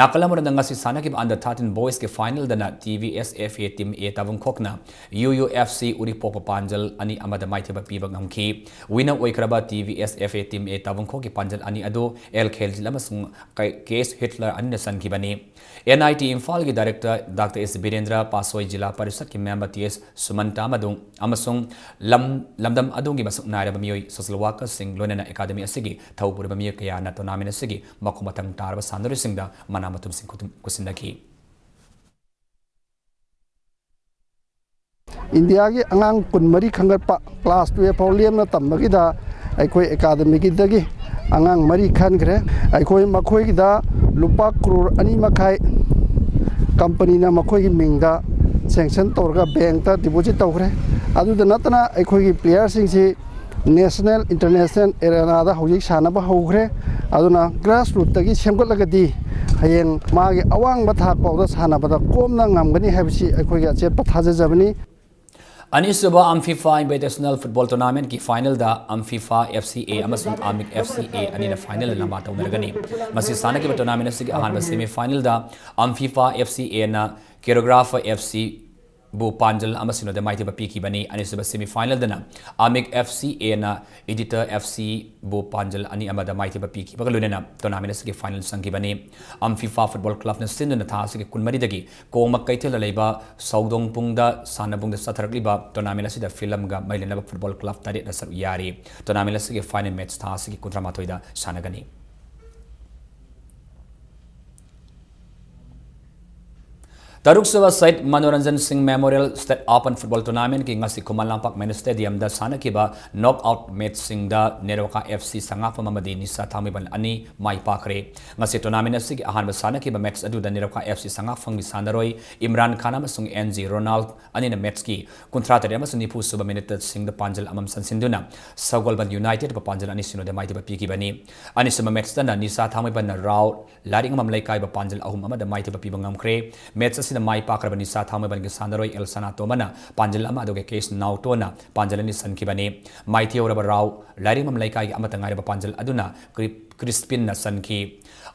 ꯅꯥꯀꯜ ꯑꯃꯔꯣꯝꯗ ꯉꯁꯤ ꯁꯥꯟꯅꯈꯤꯕ under thirteen boysꯀꯤ finalꯗꯅ T V S F A Team A ꯇꯥꯕꯨꯡꯈꯣꯛꯅ ꯌꯨ ꯌꯨ ꯑꯦꯐ ꯁꯤ ꯎꯔꯤꯄꯣꯛꯄ ꯄꯥꯟꯖꯜ ꯑꯅꯤ ꯑꯃꯗ ꯃꯥꯏꯊꯤꯕ ꯄꯤꯕ ꯉꯝꯈꯤ꯫ Winner ꯑꯣꯏꯈ꯭ꯔꯕ T V S F A Team A ꯇꯥꯕꯨꯡꯈꯣꯛꯀꯤ ꯄꯥꯟꯖꯜ ꯑꯅꯤ ꯑꯗꯨ ꯑꯦꯜ ꯈꯦꯜꯖꯤꯜ ꯑꯃꯁꯨꯡ ꯀꯦ ꯑꯦꯁ ꯍꯤꯠꯂꯔ ꯑꯅꯤꯅ ꯆꯟꯈꯤꯕꯅꯤ꯫ N I T ꯏꯝꯐꯥꯜꯒꯤ Director Doctor S ꯕꯤꯔꯦꯟꯗ꯭ꯔ, ꯄꯥꯁꯣꯏ ꯖꯤꯂꯥ ꯄꯔꯤꯁꯠꯀꯤ member T S ꯁꯨꯃꯟꯇ ꯑꯃꯗꯨ ꯑꯃꯁꯨꯡ ꯂꯝ-, ꯂꯝꯗꯝ ꯑꯗꯨꯒꯤ ꯃꯁꯛ ꯅꯥꯏꯔꯕ ꯃꯤꯑꯣꯏ, social workerꯁꯤꯡ, ꯂꯣꯏꯅꯅ academy ꯑꯁꯤꯒꯤ ꯊꯧ ꯄꯨꯔꯤꯕ ꯃꯤꯑꯣꯏ ꯀꯌꯥꯅ tournament ꯑꯁꯤꯒꯤ ꯃꯈꯣꯡ ꯃꯊꯪ ꯇꯥꯔꯕ ꯁꯥꯟꯅꯔꯣꯏꯁꯤꯡꯗ ꯃꯅꯥ ꯃꯊꯨꯝꯁꯤꯡ ꯈꯨꯠ-, ꯈꯨꯠꯁꯤꯟꯅꯈꯤ꯫ ꯏꯟꯗꯤꯌꯥꯒꯤ ꯑꯉꯥꯡ ꯀꯨꯟꯃꯔꯤ ꯈꯟꯒꯠꯄ class twelve ꯐꯥꯎ ꯂꯦꯝꯅ ꯇꯝꯕꯒꯤꯗ ꯑꯩꯈꯣꯏ academyꯒꯤꯗꯒꯤ ꯑꯉꯥꯡ ꯃꯔꯤ ꯈꯟꯈ꯭ꯔꯦ꯫ ꯑꯩꯈꯣꯏ ꯃꯈꯣꯏꯒꯤꯗ ꯂꯨꯄꯥ ꯀ꯭ꯔꯣꯔ ꯑꯅꯤ ꯃꯈꯥꯏ companyꯅ ꯃꯈꯣꯏꯒꯤ ꯃꯤꯡꯗ sanction ꯇꯧꯔꯒ bankꯇ deposit ꯇꯧꯈ꯭ꯔꯦ꯫ ꯑꯗꯨꯗ ꯅꯠꯇꯅ ꯑꯩꯈꯣꯏꯒꯤ playerꯁꯤꯡꯁꯤ national, international arenaꯗ ꯍꯧꯖꯤꯛ ꯁꯥꯟꯅꯕ ꯍꯧꯈ꯭ꯔꯦ꯫ ꯑꯗꯨꯅ grassrootꯇꯒꯤ ꯁꯦꯝꯒꯠꯂꯒꯗꯤ ꯍꯌꯦꯡ ꯃꯥꯒꯤ ꯑꯋꯥꯡꯕ ꯊꯥꯛ ꯐꯥꯎꯗ ꯁꯥꯟꯅꯕꯗ ꯀꯣꯝꯅ ꯉꯝꯒꯅꯤ ꯍꯥꯏꯕꯁꯤ ꯑꯩꯈꯣꯏꯒꯤ ꯑꯆꯦꯠꯄ ꯊꯥꯖꯖꯕꯅꯤ꯫ ꯑꯅꯤꯁꯨꯕ AMFIFA Invitational Football Tournamentꯀꯤ finalꯗ AMFIFA F C A ꯑꯃꯁꯨꯡ AMIC F C A ꯑꯅꯤꯅ final ꯂꯝꯕꯥ ꯇꯧꯅꯔꯒꯅꯤ꯫ ꯃꯁꯤ ꯁꯥꯟꯅꯈꯤꯕ tournament ꯑꯁꯤꯒꯤ ꯑꯍꯥꯟꯕ semifinalꯗ AMFIFA F C Aꯅ Choreographer F C ꯕꯨ ꯄꯥꯟꯖꯜ ꯑꯃ ꯁꯤꯅꯣꯗ ꯃꯥꯏꯊꯤꯕ ꯄꯤꯈꯤꯕꯅꯤ꯫ ꯑꯅꯤꯁꯨꯕ semifinalꯗꯅ AMIC F C Aꯅ Editor F C ꯕꯨ ꯄꯥꯟꯖꯜ ꯑꯅꯤ ꯑꯃꯗ ꯃꯥꯏꯊꯤꯕ ꯄꯤꯈꯤꯕꯒ ꯂꯣꯏꯅꯅ tournament ꯑꯁꯤꯒꯤ final ꯆꯪꯈꯤꯕꯅꯤ꯫ AMFIFA Football Clubꯅ ꯁꯤꯟꯗꯨꯅ ꯊꯥ ꯑꯁꯤꯒꯤ ꯀꯨꯟꯃꯔꯤꯗꯒꯤ ꯀꯣꯡꯃ ꯀꯩꯊꯦꯜꯗ ꯂꯩꯕ ꯁꯧꯗꯣꯡꯄꯨꯡꯗ ꯁꯥꯟꯅꯕꯨꯡꯗ ꯆꯠꯊꯔꯛꯂꯤꯕ tournament ꯑꯁꯤꯗ ꯐꯤꯂꯝꯒ ꯃꯩ ꯂꯩꯅꯕ football club ꯇꯔꯦꯠꯅ ꯁꯔꯨꯛ ꯌꯥꯔꯤ꯫ Tournament ꯑꯁꯤꯒꯤ final match ꯊꯥ ꯑꯁꯤꯒꯤ ꯀꯨꯟꯊ꯭ꯔꯥ ꯃꯥꯊꯣꯏꯗ ꯁꯥꯟꯅꯒꯅꯤ꯫ ꯇꯔꯨꯛꯁꯨꯕ ꯁꯍꯤꯗ ꯃꯅꯣꯔꯟꯖꯟ ꯁꯤꯡ Memorial State Open Football Tournamentꯀꯤ ꯉꯁꯤ ꯈꯨꯃꯟ ꯂꯝꯄꯥꯛ mini stadiumꯗ ꯁꯥꯟꯅꯈꯤꯕ knockout matchꯁꯤꯡꯗ ꯅꯦꯔꯣꯀꯥ F C ꯁꯉꯥꯛꯐꯝ ꯑꯃꯗꯤ ꯅꯤꯁꯥ ꯊꯥꯡꯃꯩꯕꯟ ꯑꯅꯤ ꯃꯥꯏ ꯄꯥꯛꯈ꯭ꯔꯦ꯫ ꯉꯁꯤ tournament ꯑꯁꯤꯒꯤ ꯑꯍꯥꯟꯕ ꯁꯥꯟꯅꯈꯤꯕ match ꯑꯗꯨꯗ ꯅꯦꯔꯣꯀꯥ F C ꯁꯉꯥꯛꯐꯝꯒꯤ ꯁꯥꯟꯅꯔꯣꯏ ꯏꯝꯔꯥꯟ ꯈꯥꯟ ꯑꯃꯁꯨꯡ N G ꯔꯣꯅꯥꯜꯗ ꯑꯅꯤꯅ matchꯀꯤ ꯀꯨꯟꯊ꯭ꯔꯥ ꯇꯔꯦꯠ ꯑꯃꯁꯨꯡ ꯅꯤꯐꯨ ꯁꯨꯕ minuteꯁꯤꯡꯗ ꯄꯥꯟꯖꯜ ꯑꯃꯃꯝ ꯆꯟꯁꯤꯟꯗꯨꯅ ꯁꯒꯣꯜꯕꯟ Unitedꯕꯨ ꯄꯥꯟꯖꯜ ꯑꯅꯤ ꯁꯤꯅꯣꯗ ꯃꯥꯏꯊꯤꯕ ꯄꯤꯈꯤꯕꯅꯤ꯫ ꯑꯅꯤꯁꯨꯕ matchꯇꯅ ꯅꯤꯁꯥ ꯊꯥꯡꯃꯩꯕꯟꯅ ꯔꯥꯎ ꯂꯥꯏꯔꯤꯛꯉꯝ ꯂꯩꯀꯥꯏꯕꯨ ꯄꯥꯟꯖꯜ ꯑꯍꯨꯝ ꯑꯃꯗ ꯃꯥꯏꯊꯤꯕ ꯄꯤꯕ ꯉꯝꯈ꯭ꯔꯦ꯫ Match ꯑꯁꯤꯗ ꯃꯥꯏ ꯄꯥꯛꯈ꯭ꯔꯕ ꯅꯤꯁꯥ ꯊꯥꯡꯃꯩꯕꯟꯒꯤ ꯁꯥꯟꯅꯔꯣꯏ ꯑꯦꯜ ꯁꯅꯥꯇꯣꯝꯕꯅ ꯄꯥꯟꯖꯜ ꯑꯃ, ꯑꯗꯨꯒ ꯀꯦ ꯑꯦꯁ ꯅꯥꯎꯇꯣꯟꯅ ꯄꯥꯟꯖꯜ ꯑꯅꯤ ꯆꯟꯈꯤꯕꯅꯤ꯫ ꯃꯥꯏꯊꯤꯍꯧꯔꯕ ꯔꯥꯎ ꯂꯥꯏꯔꯤꯉꯝ ꯂꯩꯀꯥꯏꯒꯤ ꯑꯃꯠꯇ ꯉꯥꯏꯔꯕ ꯄꯥꯟꯖꯜ ꯑꯗꯨꯅ ꯀ꯭ꯔꯤ-, ꯀ꯭ꯔꯤꯁꯄꯤꯟꯅ ꯆꯟꯈꯤ꯫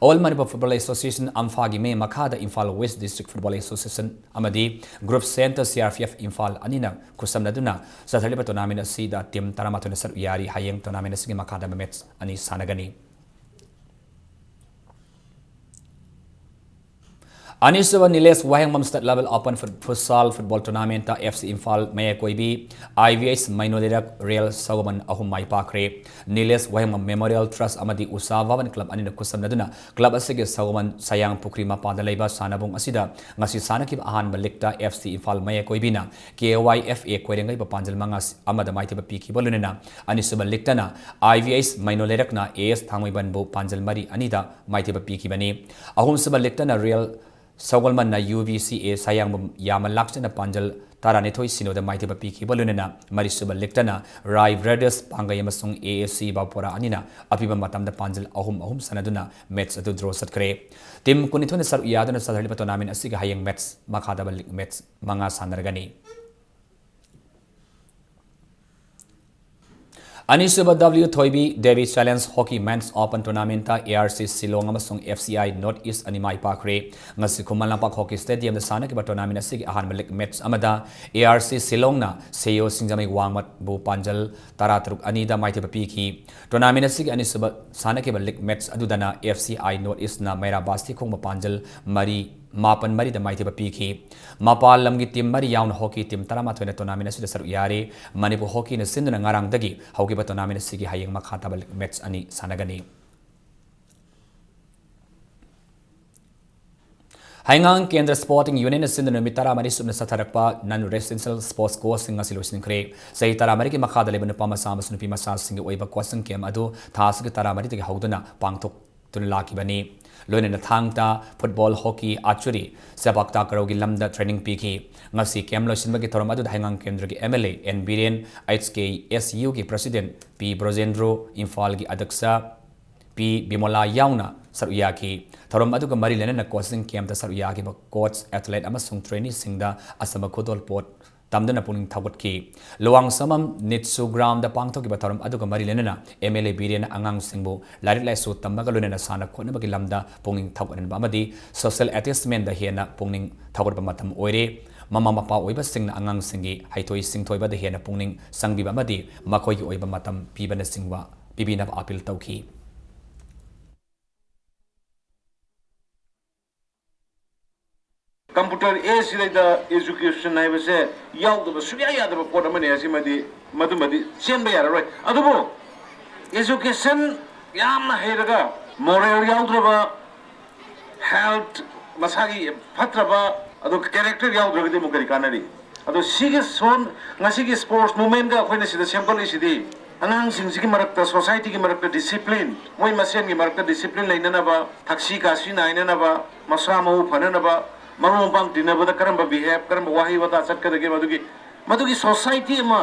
All Manipur Football Association, ꯑꯝꯐꯥꯒꯤ ꯃꯤ ꯃꯈꯥꯗ Imphal West District Football Association ꯑꯃꯗꯤ Group Center C R P F Imphal ꯑꯅꯤꯅ ꯈꯨꯠꯁꯝꯅꯗꯨꯅ ꯆꯠꯊꯔꯤꯕ tournament ꯑꯁꯤꯗ team ꯇꯔꯥꯃꯥꯊꯣꯏꯅ ꯁꯔꯨꯛ ꯌꯥꯔꯤ꯫ ꯍꯌꯦꯡ tournament ꯑꯁꯤꯒꯤ ꯃꯈꯥꯗ match ꯑꯅꯤ ꯁꯥꯟꯅꯒꯅꯤ꯫ ꯑꯅꯤꯁꯨꯕ ꯅꯤꯂꯦꯁ ꯋꯥꯍꯦꯡꯕꯝ State Level Open Fut-, Futsal Football Tournamentꯇ F C Imphal ꯃꯌꯥꯏꯀꯣꯏꯕꯤ, I V S ꯃꯩꯅꯣ ꯂꯩꯔꯛ, ꯔꯦꯜ ꯁꯒꯣꯜꯕꯟ ꯑꯍꯨꯝ ꯃꯥꯏ ꯄꯥꯛꯈ꯭ꯔꯦ꯫ ꯅꯤꯂꯦꯁ ꯋꯥꯍꯦꯡꯕꯝ Memorial Trust ꯑꯃꯗꯤ ꯎꯁꯥ ꯚꯕꯟ Club ꯑꯅꯤꯅ ꯈꯨꯠꯁꯝꯅꯗꯨꯅ club ꯑꯁꯤꯒꯤ ꯁꯒꯣꯜꯕꯟ ꯁꯌꯥꯡ ꯄꯨꯈ꯭ꯔꯤ ꯃꯄꯥꯟꯗ ꯂꯩꯕ ꯁꯥꯟꯅꯕꯨꯡ ꯑꯁꯤꯗ ꯉꯁꯤ ꯁꯥꯟꯅꯈꯤꯕ ꯑꯍꯥꯟꯕ leagueꯇ F C Imphal ꯃꯌꯥꯏꯀꯣꯏꯕꯤꯅ K Y F A ꯀꯣꯏꯔꯦꯡꯒꯩꯕꯨ ꯄꯥꯟꯖꯜ ꯃꯉꯥ ꯑꯃꯗ ꯃꯥꯏꯊꯤꯕ ꯄꯤꯈꯤꯕ ꯂꯣꯏꯅꯅ ꯑꯅꯤꯁꯨꯕ leagueꯇꯅ I V S ꯃꯩꯅꯣ ꯂꯩꯔꯛꯅ A S ꯊꯥꯡꯃꯩꯕꯟꯕꯨ ꯄꯥꯟꯖꯜ ꯃꯔꯤ ꯑꯅꯤꯗ ꯃꯥꯏꯊꯤꯕ ꯄꯤꯈꯤꯕꯅꯤ꯫ ꯑꯍꯨꯝꯁꯨꯕ leagueꯇꯅ ꯔꯦꯜ ꯁꯒꯣꯜꯕꯟꯅ U V C A ꯁꯌꯥꯡꯕꯝ ꯌꯥꯝꯃ ꯂꯥꯛꯆꯅ ꯄꯥꯟꯖꯜ ꯇꯔꯥꯅꯤꯊꯣꯏ ꯁꯤꯅꯣꯗ ꯃꯥꯏꯊꯤꯕ ꯄꯤꯈꯤꯕ ꯂꯣꯏꯅꯅ ꯃꯔꯤꯁꯨꯕ leagueꯇꯅ ꯔꯥꯏ Brothers ꯄꯥꯡꯒꯩ ꯑꯃꯁꯨꯡ A S C ꯕꯥꯄꯣꯔꯥ ꯑꯅꯤꯅ ꯑꯄꯤꯕ ꯃꯇꯝꯗ ꯄꯥꯟꯖꯜ ꯑꯍꯨꯝ ꯑꯍꯨꯝ ꯁꯥꯟꯅꯗꯨꯅ match ꯑꯗꯨ draw ꯆꯠꯈ꯭ꯔꯦ꯫ Team ꯀꯨꯟꯅꯤꯊꯣꯏꯅ ꯁꯔꯨꯛ ꯌꯥꯗꯨꯅ ꯆꯠꯊꯔꯤꯕ tournament ꯑꯁꯤꯒꯤ ꯍꯌꯦꯡ match ꯃꯈꯥ ꯇꯥꯕ league match ꯃꯉꯥ ꯁꯥꯟꯅꯔꯒꯅꯤ꯫ ꯑꯅꯤꯁꯨꯕ W ꯊꯣꯏꯕꯤ Devi Challenge Hockey Men's Open Tournamentꯇ A R C Shillong ꯑꯃꯁꯨꯡ F C I North East ꯑꯅꯤ ꯃꯥꯏ ꯄꯥꯛꯈ꯭ꯔꯦ꯫ ꯉꯁꯤ ꯈꯨꯃꯟ ꯂꯝꯄꯥꯛ Hockey Stadiumꯗ ꯁꯥꯟꯅꯈꯤꯕ tournament ꯑꯁꯤꯒꯤ ꯑꯍꯥꯟꯕ league match ꯑꯃꯗ A R C Shillongꯅ ꯁꯦꯌꯣ ꯁꯤꯡꯖꯃꯩ ꯋꯥꯡꯃꯕꯨ ꯄꯥꯟꯖꯜ ꯇꯔꯥꯇꯔꯨꯛ ꯑꯅꯤꯗ ꯃꯥꯏꯊꯤꯕ ꯄꯤꯈꯤ꯫ Tournament ꯑꯁꯤꯒꯤ ꯑꯅꯤꯁꯨꯕ ꯁꯥꯟꯅꯈꯤꯕ league match ꯑꯗꯨꯗꯅ F C I North Eastꯅ ꯃꯩꯔꯥ ꯕꯥꯁꯇꯤ ꯈꯣꯡꯕ ꯄꯥꯟꯖꯜ ꯃꯔꯤ ꯃꯥꯄꯟ ꯃꯔꯤꯗ ꯃꯥꯏꯊꯤꯕ ꯄꯤꯈꯤ꯫ ꯃꯄꯥꯟ ꯂꯝꯒꯤ team ꯃꯔꯤ ꯌꯥꯎꯅ hockey team ꯇꯔꯥꯃꯥꯊꯣꯏꯅ tournament ꯑꯁꯤꯗ ꯁꯔꯨꯛ ꯌꯥꯔꯤ꯫ ꯃꯅꯤꯄꯨꯔ Hockeyꯅ ꯁꯤꯟꯗꯨꯅ ꯉꯔꯥꯡꯗꯒꯤ ꯍꯧꯈꯤꯕ tournament ꯑꯁꯤꯒꯤ ꯍꯌꯦꯡ ꯃꯈꯥ ꯇꯥꯕ league match ꯑꯅꯤ ꯁꯥꯟꯅꯒꯅꯤ꯫ ꯍꯩꯉꯥꯡ ꯀꯦꯟꯗ꯭ꯔ Sporting Unionꯅ ꯁꯤꯟꯗꯨꯅ ꯅꯨꯃꯤꯠ ꯇꯔꯥꯃꯔꯤ ꯁꯨꯞꯅ ꯆꯠꯊꯔꯛꯄ non residential sports courseꯁꯤꯡ ꯑꯁꯤ ꯂꯣꯏꯁꯤꯟꯈ꯭ꯔꯦ꯫ ꯆꯍꯤ ꯇꯔꯥꯃꯔꯤꯒꯤ ꯃꯈꯥꯗ ꯂꯩꯕ ꯅꯨꯄꯥ ꯃꯆꯥ ꯑꯃꯁꯨꯡ ꯅꯨꯄꯤ ꯃꯆꯥꯁꯤꯡꯒꯤ ꯑꯣꯏꯕ coaching camp ꯑꯗꯨ ꯊꯥ ꯑꯁꯤꯒꯤ ꯇꯔꯥꯃꯔꯤꯗꯒꯤ ꯍꯧꯗꯨꯅ ꯄꯥꯡꯊꯣꯛ ꯇꯨꯅ ꯂꯥꯛꯈꯤꯕꯅꯤ꯫ ꯂꯣꯏꯅꯅ ꯊꯥꯡ ꯇꯥ, football, hockey, archery, ꯁꯦꯄꯥꯛ ꯇꯥꯀꯔꯧꯒꯤ ꯂꯝꯗ training ꯄꯤꯈꯤ꯫ ꯉꯁꯤ camp ꯂꯣꯏꯁꯤꯟꯕꯒꯤ ꯊꯧꯔꯝ ꯑꯗꯨꯗ ꯍꯩꯉꯥꯡ ꯀꯦꯟꯗ꯭ꯔꯒꯤ M L A, N Biren, H K S Uꯒꯤ president P ꯕ꯭ꯔꯣꯖꯦꯟꯗ꯭ꯔꯣ, ꯏꯝꯐꯥꯜꯒꯤ ꯑꯗ꯭ꯌꯛꯁ P ꯕꯤꯃꯣꯂꯥ ꯌꯥꯎꯅ ꯁꯔꯨꯛ ꯌꯥꯈꯤ꯫ ꯊꯧꯔꯝ ꯑꯗꯨꯒ ꯃꯔꯤ ꯂꯩꯅꯅ coaching campꯇ ꯁꯔꯨꯛ ꯌꯥꯈꯤꯕ coach, athlete ꯑꯃꯁꯨꯡ traineeꯁꯤꯡꯗ ꯑꯆꯝꯕ ꯈꯨꯗꯣꯜꯄꯣꯠ ꯇꯝꯗꯨꯅ ꯄꯨꯛꯅꯤꯡ ꯊꯧꯒꯠꯈꯤ꯫ ꯂꯨꯋꯥꯡ ꯁꯃꯝ ꯅꯤꯠꯁꯨ ꯒ꯭ꯔꯥꯎꯟꯗ ꯄꯥꯡꯊꯣꯛꯈꯤꯕ ꯊꯧꯔꯝ ꯑꯗꯨꯒ ꯃꯔꯤ ꯂꯩꯅꯅ MLA ꯕꯤꯔꯦꯟꯅ ꯑꯉꯥꯡꯁꯤꯡꯕꯨ ꯂꯥꯏꯔꯤꯛ ꯂꯥꯏꯁꯨ ꯇꯝꯕꯒ ꯂꯣꯏꯅꯅ ꯁꯥꯟꯅ ꯈꯣꯠꯅꯕꯒꯤ ꯂꯝꯗ ꯄꯨꯛꯅꯤꯡ ꯊꯧꯒꯠꯍꯟꯕ ꯑꯃꯗꯤ social attainmentꯗ ꯍꯦꯟꯅ ꯄꯨꯛꯅꯤꯡ ꯊꯧꯒꯠꯄ ꯃꯇꯝ ꯑꯣꯏꯔꯦ꯫ ꯃꯃꯥ ꯃꯄꯥ ꯑꯣꯏꯕꯁꯤꯡꯅ ꯑꯉꯥꯡꯁꯤꯡꯒꯤ ꯍꯩꯊꯣꯏ ꯁꯤꯡꯊꯣꯏꯕꯗ ꯍꯦꯟꯅ ꯄꯨꯛꯅꯤꯡ ꯆꯪꯕꯤꯕ ꯑꯃꯗꯤ ꯃꯈꯣꯏꯒꯤ ꯑꯣꯏꯕ ꯃꯇꯝ ꯄꯤꯕꯅꯆꯤꯡꯕ ꯄꯤꯕꯤꯅꯕ ꯑꯥꯄꯤꯜ ꯇꯧꯈꯤ꯫ Computer age ꯁꯤꯗꯩꯗ education ꯍꯥꯏꯕꯁꯦ ꯌꯥꯎꯗꯕ ꯁꯨꯡꯌꯥ ꯌꯥꯗꯕ ꯄꯣꯠ ꯑꯃꯅꯤ꯫ ꯑꯁꯤꯃꯗꯤ ꯃꯗꯨꯃꯗꯤ ꯆꯦꯟꯕ ꯌꯥꯔꯔꯣꯏ꯫ ꯑꯗꯨꯕꯨ education ꯌꯥꯝꯅ ꯍꯩꯔꯒ moral ꯌꯥꯎꯗ꯭ꯔꯕ, health ꯃꯁꯥꯒꯤ ꯐꯠꯇ꯭ꯔꯕ, ꯑꯗꯨ character ꯌꯥꯎꯗ꯭ꯔꯒꯗꯤ ꯑꯃꯨꯛ ꯀꯔꯤ ꯀꯥꯟꯅꯔꯤ? ꯑꯗꯣ ꯁꯤꯒꯤ ꯁꯣꯟ ꯉꯁꯤꯒꯤ sports movementꯀ ꯑꯩꯈꯣꯏꯅ ꯁꯤꯗ ꯁꯦꯝꯒꯠꯂꯤꯁꯤꯗꯤ ꯑꯉꯥꯡꯁꯤꯡꯁꯤꯒꯤ ꯃꯔꯛꯇ, societyꯒꯤ ꯃꯔꯛꯇ discipline, ꯃꯣꯏ ꯃꯁꯦꯟꯒꯤ ꯃꯔꯛꯇ discipline ꯂꯩꯅꯅꯕ, ꯊꯛꯁꯤ ꯈꯥꯁꯤ ꯅꯥꯏꯅꯅꯕ, ꯃꯁꯥ ꯃꯎ ꯐꯅꯅꯕ, ꯃꯔꯨꯞ ꯃꯄꯥꯡ ꯇꯤꯟꯅꯕꯗ ꯀꯔꯝꯕ behave, ꯀꯔꯝꯕ ꯋꯥꯍꯩ ꯋꯥꯇꯥ ꯆꯠꯀꯗꯒꯦ, ꯃꯗꯨꯒꯤ ꯃꯗꯨꯒꯤ society ꯑꯃ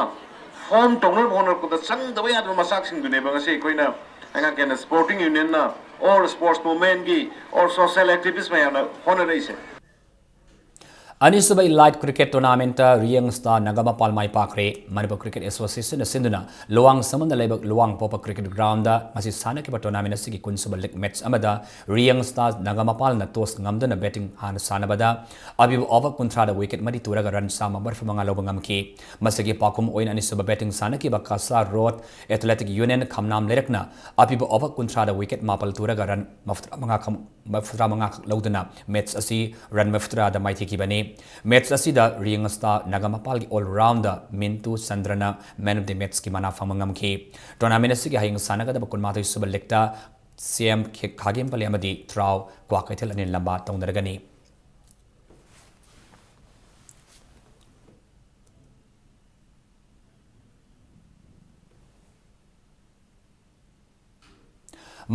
form ꯇꯧꯅꯕ ꯍꯣꯠꯅꯔꯛꯄꯗ ꯆꯪꯗꯕ ꯌꯥꯗꯕ ꯃꯆꯥꯛꯁꯤꯡꯗꯨꯅꯦꯕ ꯉꯁꯤ ꯑꯩꯈꯣꯏꯅ ꯑꯩꯉꯥꯛꯀꯦꯟꯅ sporting unionꯅ or sports movementꯀꯤ or social activist ꯃꯌꯥꯝꯅ ꯍꯣꯠꯅꯔꯛꯏꯁꯦ꯫ ꯑꯅꯤꯁꯨꯕ Elite Cricket Tournamentꯇ ꯔꯤꯌꯪ ꯁ꯭ꯇꯥꯔ ꯅꯥꯒꯥꯃꯄꯥꯜ ꯃꯥꯏ ꯄꯥꯛꯈ꯭ꯔꯦ꯫ ꯃꯅꯤꯄꯨꯔ Cricket Associationꯅ ꯁꯤꯟꯗꯨꯅ ꯂꯨꯋꯥꯡ ꯁꯃꯝꯗ ꯂꯩꯕ ꯂꯨꯋꯥꯡꯄꯣꯛꯄ Cricket Groundꯗ ꯉꯁꯤ ꯁꯥꯟꯅꯈꯤꯕ tournament ꯑꯁꯤꯒꯤ ꯀꯨꯟꯁꯨꯕ league match ꯑꯃꯗ ꯔꯤꯌꯪ ꯁ꯭ꯇꯥꯔ ꯅꯥꯒꯥꯃꯄꯥꯜꯅ toss ꯉꯝꯗꯨꯅ batting ꯍꯥꯟꯅ ꯁꯥꯟꯅꯕꯗ ꯑꯄꯤꯕ over ꯀꯨꯟꯊ꯭ꯔꯥꯗ wicket ꯃꯔꯤ ꯇꯨꯔꯒ run ꯆꯥꯝꯃ ꯃꯔꯤꯐꯨ ꯃꯉꯥ ꯂꯧꯕ ꯉꯝꯈꯤ꯫ ꯃꯁꯤꯒꯤ ꯄꯥꯎꯈꯨꯝ ꯑꯣꯏꯅ ꯑꯅꯤꯁꯨꯕ batting ꯁꯥꯟꯅꯈꯤꯕ ꯀꯁꯥ ꯔꯣꯗ Athletic Union ꯈꯝꯅꯥꯝ ꯂꯩꯔꯛꯅ ꯑꯄꯤꯕ over ꯀꯨꯟꯊ꯭ꯔꯥꯗ wicket ꯃꯥꯄꯜ ꯇꯨꯔꯒ run ꯃꯔꯤꯐꯨꯇꯔꯥ ꯃꯉꯥ ꯈꯛ ꯃꯔꯤꯐꯨꯇꯔꯥ ꯃꯉꯥ ꯈꯛ ꯂꯧꯗꯨꯅ match ꯑꯁꯤ run ꯃꯔꯤꯐꯨꯇꯔꯥꯗ ꯃꯥꯏꯊꯤꯈꯤꯕꯅꯤ꯫ Match ꯑꯁꯤꯗ ꯔꯤꯌꯪ ꯁ꯭ꯇꯥꯔ ꯅꯥꯒꯥꯃꯄꯥꯜꯒꯤ all rounder ꯃꯤꯟꯇꯨ ꯆꯟꯗ꯭ꯔꯅ man of the matchꯀꯤ ꯃꯅꯥ ꯐꯪꯕ ꯉꯝꯈꯤ꯫ Tournament ꯑꯁꯤꯒꯤ ꯍꯌꯦꯡ ꯁꯥꯟꯅꯒꯗꯕ ꯀꯨꯟꯃꯥꯊꯣꯏ ꯁꯨꯕ leagueꯇ ꯁꯤ ꯑꯦꯝ ꯈꯥꯒꯦꯝꯄꯂꯤ ꯑꯃꯗꯤ ꯇ꯭ꯔꯥꯎ ꯀ꯭ꯋꯥꯀꯩꯊꯦꯜ ꯑꯅꯤꯅ ꯂꯝꯕꯥ ꯇꯧꯅꯔꯒꯅꯤ꯫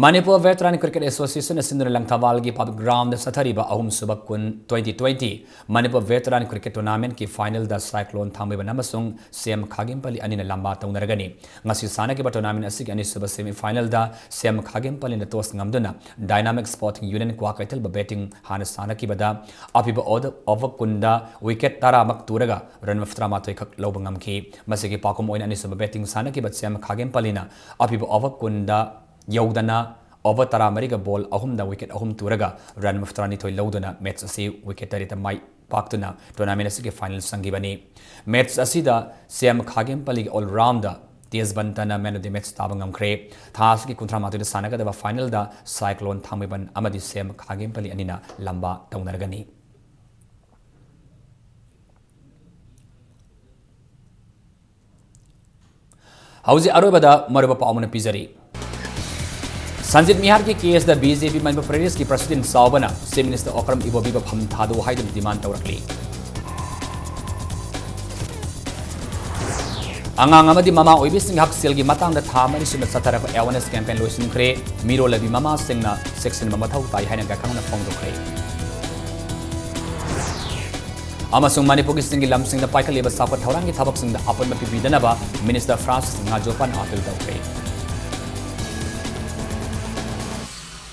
Manipur Veteran Cricket Association ꯑꯁꯤꯅ ꯂꯪꯊꯕꯥꯜꯒꯤ public ground ꯆꯠꯊꯔꯤꯕ ꯑꯍꯨꯝꯁꯨꯕ ꯀꯨꯟ twenty twenty Manipur Veteran Cricket Tournamentꯀꯤ finalꯗ Cyclone ꯊꯥꯡꯃꯩꯕꯟ ꯑꯃꯁꯨꯡ ꯁꯤ ꯑꯦꯝ ꯈꯥꯒꯦꯝꯄꯜꯂꯤ ꯑꯅꯤꯅ ꯂꯝꯕꯥ ꯇꯧꯅꯔꯒꯅꯤ꯫ ꯉꯁꯤ ꯁꯥꯟꯅꯈꯤꯕ tournament ꯑꯁꯤꯒꯤ ꯑꯅꯤꯁꯨꯕ semi finalꯗ ꯁꯤ ꯑꯦꯝ ꯈꯥꯒꯦꯝꯄꯜꯂꯤꯅ toss ꯉꯝꯗꯨꯅ Dynamic Sporting Union ꯀ꯭ꯋꯥꯀꯩꯊꯦꯜꯕꯨ batting ꯍꯥꯟꯅ ꯁꯥꯟꯅꯈꯤꯕꯗ ꯑꯄꯤꯕ over ꯀꯨꯟꯗ wicket ꯇꯔꯥꯃꯛ ꯇꯨꯔꯒ run ꯃꯔꯤꯐꯨꯇꯔꯥꯃꯥꯊꯣꯏ ꯈꯛ ꯂꯧꯕ ꯉꯝꯈꯤ꯫ ꯃꯁꯤꯒꯤ ꯄꯥꯎꯈꯨꯝ ꯑꯣꯏꯅ ꯑꯅꯤꯁꯨꯕ batting ꯁꯥꯟꯅꯈꯤꯕ ꯁꯤ ꯑꯦꯝ ꯈꯥꯒꯦꯝꯄꯜꯂꯤꯅ ꯑꯄꯤꯕ over ꯀꯨꯟꯗ ꯌꯧꯗꯅ over ꯇꯔꯥꯃꯔꯤꯒ ball ꯑꯍꯨꯝꯗ wicket ꯑꯍꯨꯝ ꯇꯨꯔꯒ run ꯃꯔꯤꯐꯨꯇꯔꯥꯅꯤꯊꯣꯏ ꯂꯧꯗꯨꯅ match ꯑꯁꯤ wicket ꯇꯔꯦꯠꯇ ꯃꯥꯏ ꯄꯥꯛꯇꯨꯅ tournament ꯑꯁꯤꯒꯤ final ꯆꯪꯈꯤꯕꯅꯤ꯫ Match ꯑꯁꯤꯗ ꯁꯤ ꯑꯦꯝ ꯈꯥꯒꯦꯝꯄꯜꯂꯤꯒꯤ all rounder ꯇꯦꯖꯕꯟꯇꯅ man of the match ꯇꯥꯕ ꯉꯝꯈ꯭ꯔꯦ꯫ ꯊꯥ ꯑꯁꯤꯒꯤ ꯀꯨꯟꯊ꯭ꯔꯥꯃꯥꯊꯣꯏꯗ ꯁꯥꯟꯅꯒꯗꯕ finalꯗ Cyclone ꯊꯥꯡꯃꯩꯕꯟ ꯑꯃꯗꯤ ꯁꯤ ꯑꯦꯝ ꯈꯥꯒꯦꯝꯄꯜꯂꯤ ꯑꯅꯤꯅ ꯂꯝꯕꯥ ꯇꯧꯅꯔꯒꯅꯤ꯫ ꯍꯧꯖꯤꯛ ꯑꯔꯣꯏꯕꯗ ꯃꯔꯨꯑꯣꯏꯕ ꯄꯥꯎ ꯑꯃꯅ ꯄꯤꯖꯔꯤ꯫ ꯁꯟꯖꯤꯠ ꯃꯤꯍꯥꯔꯒꯤ caseꯇ BJP Manipur Pradesh ꯀꯤ president ꯆꯥꯎꯕꯅ Chief Minister ꯑꯣꯀ꯭ꯔꯝ ꯏꯕꯣꯕꯤꯕꯨ ꯐꯝ ꯊꯥꯗꯣꯛꯎ ꯍꯥꯏꯗꯨꯅ demand ꯇꯧꯔꯛꯂꯤ꯫ ꯑꯉꯥꯡ ꯑꯃꯗꯤ ꯃꯃꯥ ꯑꯣꯏꯕꯤꯁꯤꯡꯒꯤ ꯍꯛꯁꯦꯜꯒꯤ ꯃꯇꯥꯡꯗ ꯊꯥ ꯑꯃꯅꯤ ꯁꯨꯅ ꯆꯠꯊꯔꯛꯄ awareness campaign ꯂꯣꯏꯁꯤꯟꯈ꯭ꯔꯦ꯫ ꯃꯤꯔꯣꯜꯂꯕꯤ ꯃꯃꯥꯁꯤꯡꯅ ꯆꯦꯛꯁꯤꯟꯕ ꯃꯊꯧ ꯇꯥꯏ ꯍꯥꯏꯅ ꯒꯥꯏꯈꯪꯅ ꯐꯣꯡꯗꯣꯛꯈ꯭ꯔꯦ꯫ ꯑꯃꯁꯨꯡ ꯃꯅꯤꯄꯨꯔꯒꯤ ꯆꯤꯡꯒꯤ ꯂꯝꯁꯤꯡꯗ ꯄꯥꯏꯈꯠꯂꯤꯕ ꯆꯥꯎꯈꯠ ꯊꯧꯔꯥꯡꯒꯤ ꯊꯕꯛꯁꯤꯡꯗ ꯑꯄꯨꯟꯕ ꯄꯤꯕꯤꯗꯅꯕ Minister Francis ꯉꯥꯖꯣꯄꯥꯟ appeal ꯇꯧꯈ꯭ꯔꯦ꯫